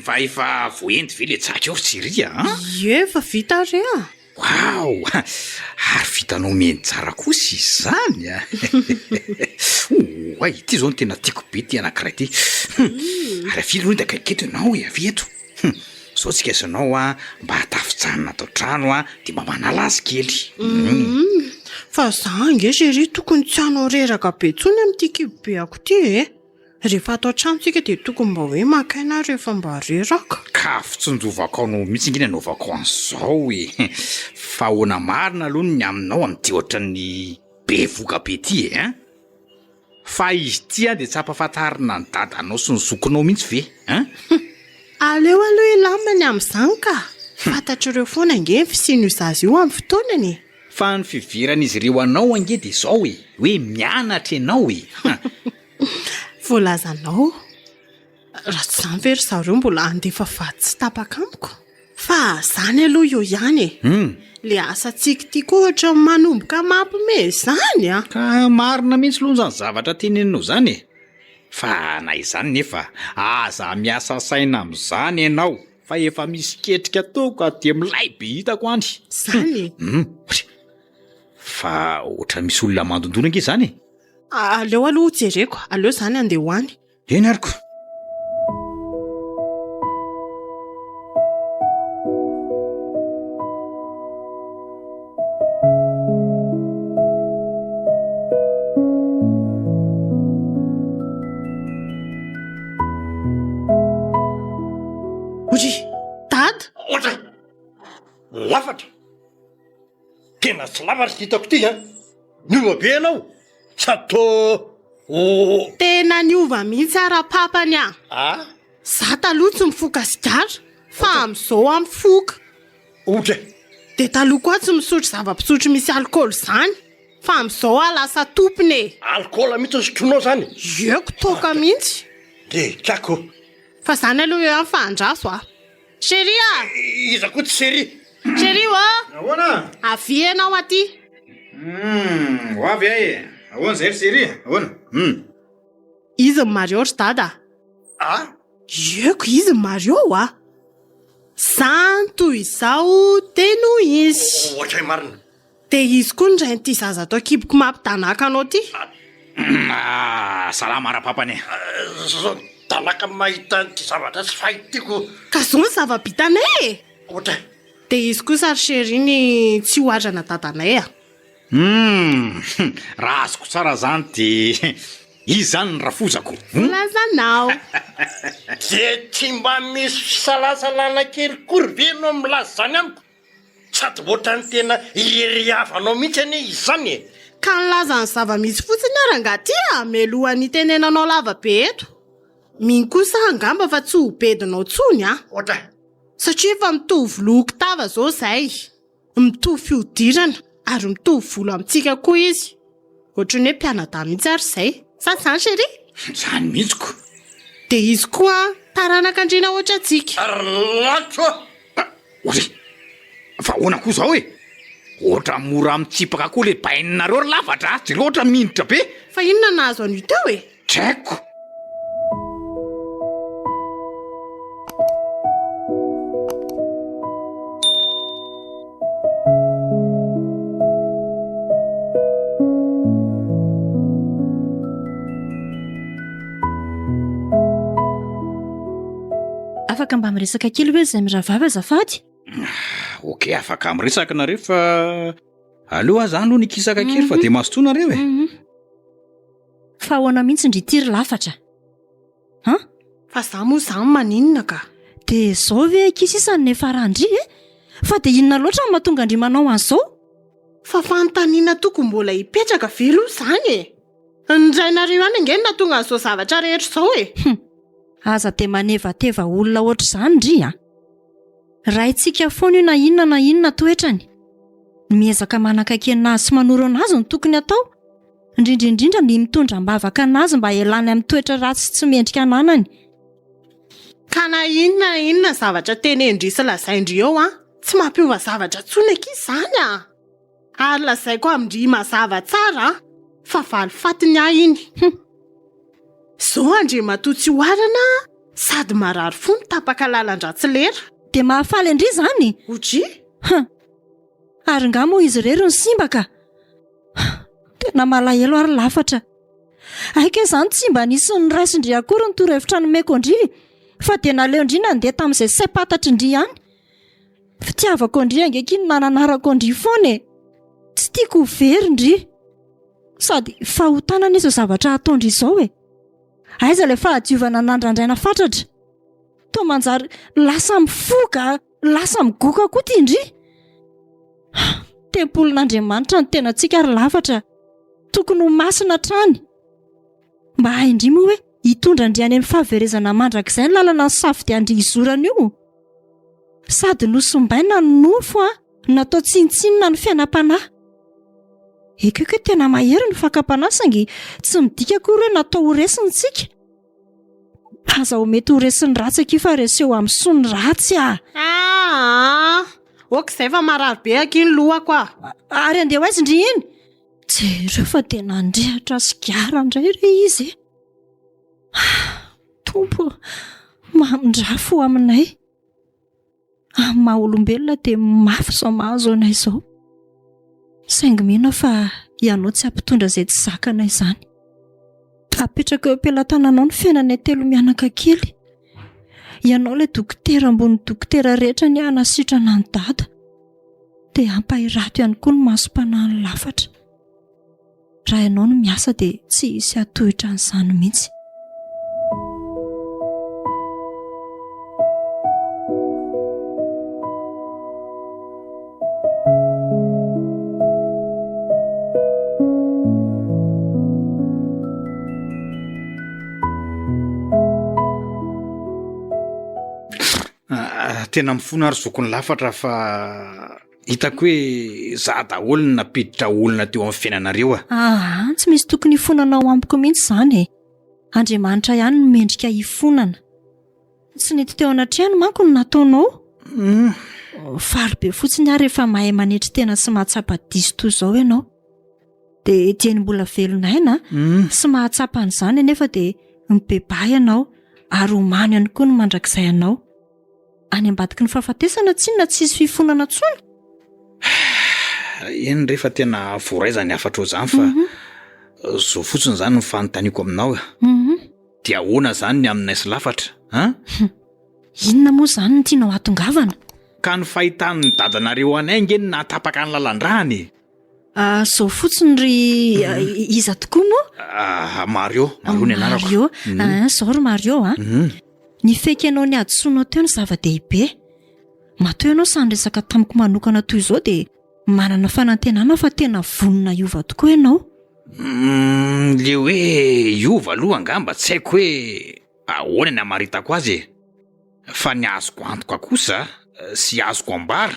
Fa efa voaendy ve le tsaky ao ry Tsiry a? Ie, efa vita re a! Waouh! Ary vitanao mihaino tsara kosa izany a! Oay, ity zao no tena tiako be ity anankiray ity. Hum, ary avia aloha akaiky eto ianao e, avia eto. Hum, zao tsika sy ianao a, mba tafijanona ato an-trano a, dia mba manala azy kely. Hum, fa za ange chérie tokony tsy hanao reraka be intsony amin'ity kibobeako ity e! Rehefa ato an-trano tsika dia tokony mba hoe maka aina aho rehefa mba reraka. Ka fitsinjovako anao mihitsy ange ny anaovako an'izao e! Fa ahoana marina aloha ny aminao amin'ity ohatran'ny bevoka be ity e? Hein? Fa izy ity an dia tsy ampahafantarina ny dadanao sy ny zokinao mihitsy ve? Hein? Aleo aloha hilamina ny amin'izany ka! Fantatr'ireo foana ange ny fisian'io zaza io amin'ny fotoanany e! Fa ny fiheveran'izy ireo anao ange dia izao e! Hoe mianatra ianao e! Voalazanao. Raha tsy izany ve ry zareo mbola handefa vady tsy tapaka amiko? Fa izany aloha eo ihany e. Le asantsika ity koa ohatran'ny manomboka mampimehy izany a! Ka marina mihitsy aloha izany zavatra teneninao izany e! Fa na izany nefa aza miasa saina amin'izany ianao fa efa misy ketrika ataoko ka dia milay be hitako any. Izany e? Hum! Fa ohatran'ny misy olona mandondona ange izany e! Aleo aloha ho jereko, aleo izany handeha ho any. Eny ary ko. Ory! Dada! Ohatray! Lafatra! Tena tsy lava ry hitako ity an! Niova be ianao sady toa oh. Tena niova mihitsy aho rapapany a! Ah? Za taloha tsy mifoka sigara fa amin'izao aho mifoka. Ohatra e? Dia taloha koa aho tsy misotro zava-pisotro misy alikaola izany fa amin'izao aho lasa tompony e! Alikaola mihitsy no sotroinao izany? Ieko toaka mihitsy. Dia tiako. Fa izany aloha eo ihany fa andraso a! Chérie a! Iza koa ty chérie? Chérie ô! Ahoana? Avia ianao aty. Hum, ho avy aho e! Ahoana izay ry chérie? Ahoana? Hum. Izy ny Mario ry dada a! Ah? Ieko izy ny Mario a! Zany toy izao dia noho izy. Ohatray marina. Dia izy koa ny rain'ity zaza ato an-kiboko mampidanaka anao ity. Ah, salama rapapany e. Zao danaka mahita an'ity zavatra tsy fahitiko. Ka zao ny zava-bitanay e! Ohatra. Dia izy kosa ry chérie ny tsy ohatrana dadanay a. Humm, raha azoko tsara zany dia izy zany ny rafozako. Voalazanao. Dia tsy mba misy fisalasalana kely kory ve ianao milaza izany amiko? Sady ohatran'ny tena irerehavanao mihitsy anie izy izany e! Ka nilaza ny zava-misy fotsiny aho rangahy ty a, mialohan'ny hitenenanao lava be eto. Mino kosa aho angamba fa tsy ho bedinao tsony a! Ohatra? Satria efa mitovy loko tava zao zay, mitovy fihodirana ary mitovy volo amintsika koa izy. Ohatran'ny hoe mpianadahy mihitsy ary izay. Sa tsy izany chérie? Zany mihitsy ko! Dia izy koa taranak'andriana ohatrantsika. Rlatro a! Ory! Fa ahoana koa zao e? Ohatran'ny mora mitsipaka koa le bainareo ry lafatra a! Jereo ohatran'ny minitra be! Fa inona nahazo an'io teo e? Tsy haiko! Afaka mba miresaka kely ve izay mirahavavy azafady? Ok, afaka miresaka nareo fa aleo aza aloha nikisaka kely fa dia mazotoa nareo e. Mhm. Fa ahoana mihitsy ndry ity ry lafatra? An? Fa za moa zany maninona ka? Dia izao ve akia sisa no niafaran-dry e? Fa dia inona loatra no mahatonga an-dry manao an'izao? Fa fanontaniana tokony mbola hipetraka ve aloha izany e? Ny rainareo ihany ange no nahatonga an'izao zavatra rehetra izao e! Hum! Aza dia manevateva olona ohatr'izany ndry a! Raintsika foana io na inona na inona toetrany. Ny miezaka manakaiky anazy sy manoro anazy no tokony atao. Indrindra indrindra ny mitondra am-bavaka anazy mba hialany amin'ny toetra ratsy sy tsy mendrika ananany. Ka na inona na inona zavatra tenenin-dry sy lazain-dry eo an, tsy mampiova zavatra intsony akia izany an! Ary lazaiko amin-dry mazava tsara an, fa valifatiny ahy iny. Hum! Zao Andriamatoa Tsihoarana sady marary fo no tapaka lalan-dratsy lera. Dia mahafaly an-dry izany? Odry! Hum! Ary nga moa izy irery no simba ka? Tena malahelo ary lafatra. Hay kay izany tsy mba nisy noraisin-dry akory ny torohevitra nomeko an-dry fa dia naleon-dry nandeha tamin'izay saim-pantatrin-dry ihany. Fitiavako an-dry ange akia no nananarako an-dry foana e! Tsy tiako ho very ndry. Sady fahotana anie izao zavatra ataon-dry izao e! Aiza ilay fahadiovana nandrandraina fatratra? Toa manjary lasa mifoka Lasa migoka koa ty ndry. Tempolin'Andriamanitra ny tenantsika ary lafatra. Tokony ho masina hatrany. Mba hain-dry moa hoe hitondra an-dry any amin'ny fahaverezana mandrakizay ny lalana nisafidian-dry hizorana io. Sady nosimbaina ny nofo a, natao tsinontsinona ny fiainam-panahy. Ekeko hoe tena mahery ny fakam-panahy saingy tsy midika akory hoe natao ho resy ny tsika. Aza ho mety ho resin'ny ratsy akia fa reseo amin'ny soa ny ratsy ah! Aa! Ok izay fa marary be akia ny lohako ah! Ary andeha ho aiza ndry iny? Jereo fa dia nandrehatra sigara indray re izy e! Tompo ô! Mamindrà fo aminay. Amin'ny maha olombelona dia mafy izao mahazo anay izao. Saingy mino aho fa ianao tsy hampitondra izay tsy zakanay izany. Apetrako eo am-pelatananao ny fiainanay telo mianaka kely. Ianao ilay dokotera ambony dokotera rehetra anie hanasitrana an'i Dada. Dia ampahirato ihany koa ny masom-panahin'ny lafatra. Raha ianao no miasa dia tsy hisy hatohitra an'izany mihitsy. Ah, tena mifona ary zokiny lafatra fa Hitako hoe za daholo no nampiditra olona teo amin'ny fiainanareo a. Aa, tsy misy tokony hifonanao amiko mihitsy izany e. Andriamanitra ihany no mendrika hifonana. Tsy nety teo anatrehany manko ny nataonao. Mm. Faly be fotsiny aho rehefa mahay manetry tena sy mahatsapa diso toy izao ianao. Dia dieny mbola velon'aina mm. sy mahatsapa an'izany anefa dia mibebaha ianao ary omano ihany koa ny mandrakizay anao. Any ambadiky ny fahafatesana tsinona tsy hisy fifonana tsony. Eny re fa tena voaray zany hafatrao zany fa mhm. zao fotsiny zany ny fanontaniako aminao e. Mhm. Dia ahoana zany ny aminay sy lafatra an? Inona moa zany no tianao hatongavana? Ka ny fahitan'ny dadanareo anay ange no nahatapaka ny lalan-drany e. Ah, zao fotsiny ry ah, iza tokoa moa? Ah, Mario, Mario ny anarako. Mario, ah, zao ry Mario a. Ny fekenao ny hadisoanao teo no zava-dehibe. Matoa ianao sahy niresaka tamiko manokana toy izao dia manana fanantenana aho fa tena vonona hiova tokoa ianao. Mm, le hoe hiova aloha angamba tsy haiko hoe ahoana ny hamaritako azy e. Fa ny azoko antoka kosa sy azoko ambara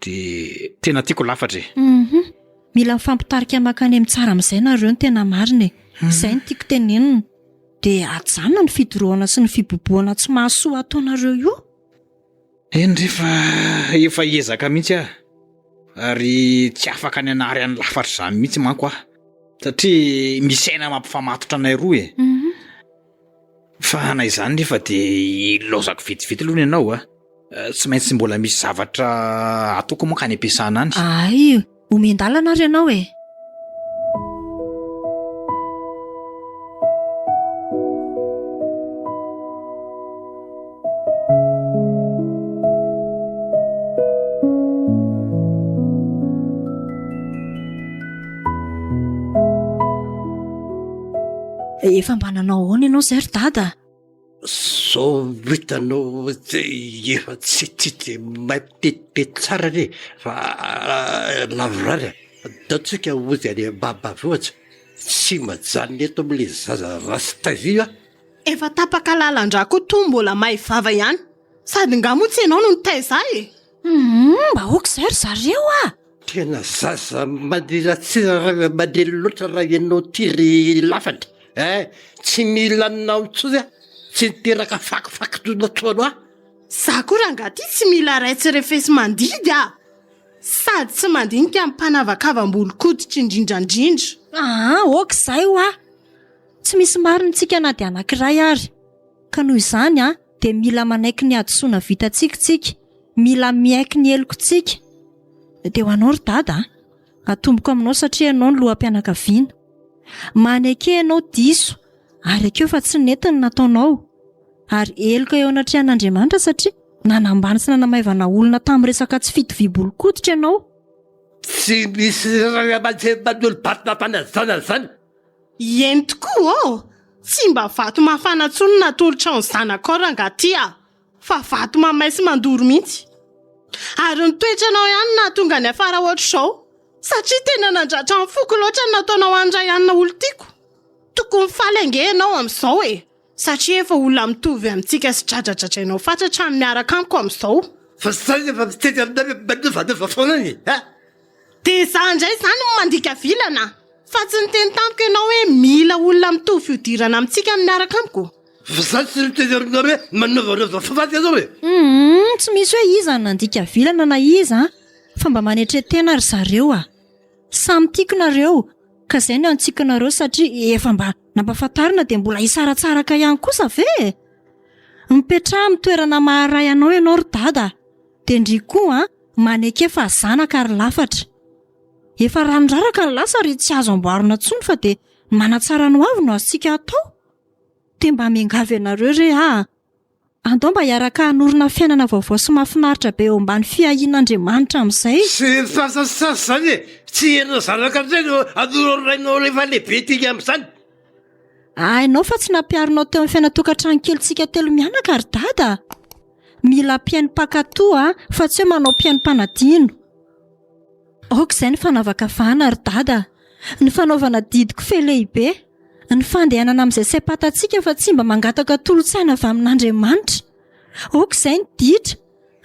Dia tena tiako lafatra e. Uhum. Mila mifampitarika mankany amin'ny tsara amin'izay nareo ny tena marina e. Izay no tiako tenenina. Dia ajanona ny fidorohana sy ny fibobohana tsy mahasoa ataonareo io. Eny re fa efa hiezaka mihitsy aho. Ary tsy afaka ny hanary an'i Lafatra izany mihitsy manko aho. Satria misy aina mampifamatotra anay roa e. Fa na izany nefa dia ilaozako vetivety aloha ny anao a. Tsy maintsy mbola misy zavatra ataoko manko any am-piasana any. Ay, omen-dalana ary ianao e. Efa mba nanao ahoana ianao izay ry dada? Zao hitanao efa tsy tsy de mahay mitety tsara re fa lavorary a! Ataontsika hody any Ambavavohitra, tsy mijanona eto amin'ilay zaza ratsy taiza io aho. Efa tapaka lalan-drà koa toa mbola may vava ihany. Sady nga moa tsy ianao no nitaiza ahy e? Humm mba aoka izay ry zareo a! Tena zaza maniratsira ray aman-dreny loatra raha ianao ity ry lafatra eh! Tsy mila anao intsony aho, tsy niteraka fakifaky toy ny ataonao ahy. Za koa rangahy ty tsy mila ray tsy refesi-mandidy ah! Sady tsy mandinika ny mpanavakavam-bolon-koditra indrindrandrindra. Aa aoka izay hoa! Tsy misy marina tsika na dia anankiray ary. Ka noho izany an, dia mila manaiky ny hadisoana vitantsika tsika, mila miaiky ny helokontsika. Dia ho anao ry dada an, atomboko aminao satria ianao no loham-pianakaviana. Maneke ianao diso ary ekeo fa tsy nety ny nataonao. Ary heloka eo anatrehan'Andriamanitra satria nanambany sy nanamaivana olona tamin'ny resaka tsy fitoviam-bolon-koditra ianao. Tsy misy ray aman-dreny manolo-batana am-panajana izany. Eny tokoa ô! Tsy mba vato mafana intsony no natolotrao ny zanakao rangahy ty a! Fa vato mamay sy mandoro mihitsy. Ary ny toetranao ihany no nahatonga niafara ohatr'izao. Satria tena nandratra ny foko loatra ny nataonao an'i Rayanna olon-tiako. Tokony faly ange ianao amin'izao e! Satria efa olona mitovy amintsika sy dradradradrainao fatratra ny miaraka amiko amin'izao. Fa zay efa mitety aminareo manovanova foana any e! Dia izaho indray izany no mandika vilana? Fa tsy niteny tamiko ianao hoe mila olona mitovy fihodirana amintsika ny miaraka amiko? Fa izaho tsy niteny aminareo hoe manaovanova faty ianao e! Humm, tsy misy hoe iza no nandika vilana na iza an! Fa mba manetre tena ry zareo a! Samy tiako nareo, ka izay no antsiko anareo satria efa mba nampafantarina dia mbola hisaratsaraka ihany kosa ve e! Mipetraha amin'ny toerana maha-ray anao ianao ry dada a! Dia ndry koa an! Maneke fa zanaka ary lafatra. Efa rano raraka ny lasa ary tsy azo amboarina intsony fa dia ny manatsara ny ho avy no azontsika atao. Dia mba miangavy anareo re aho. Andao mba hiaraka hanorina fiainana vaovao sy mahafinaritra be eo ambany fiahian'Andriamanitra amin'izay. Tsy sasasasa izany e! Tsy ianao zanaka indray no hanoro ny rainao rehefa lehibe ity amin'izany. Hainao fa tsy nampiharinao teo amin'ny fiainan-tokantrano kelintsika telo mianaka ry dada. Mila mpihaino mpankatò a, fa tsy hoe manao mpihaino mpanadino. Aoka izay ny fanavakavahana ry dada a! Ny fanaovana didy kofehy lehibe, ny fandehanana amin'izay saim-pantatsika fa tsy mba mangataka tolo-tsaina avy amin'Andriamanitra. Aoka izay ny ditra,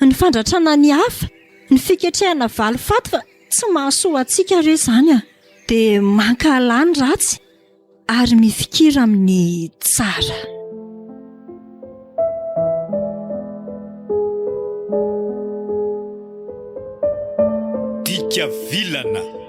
ny fandratrana ny hafa, ny fiketrehana valifaty fa tsy mahasoa antsika re izany a! Dia mankahala ny ratsy. Ary mifikira amin'ny tsara. Dika vilana.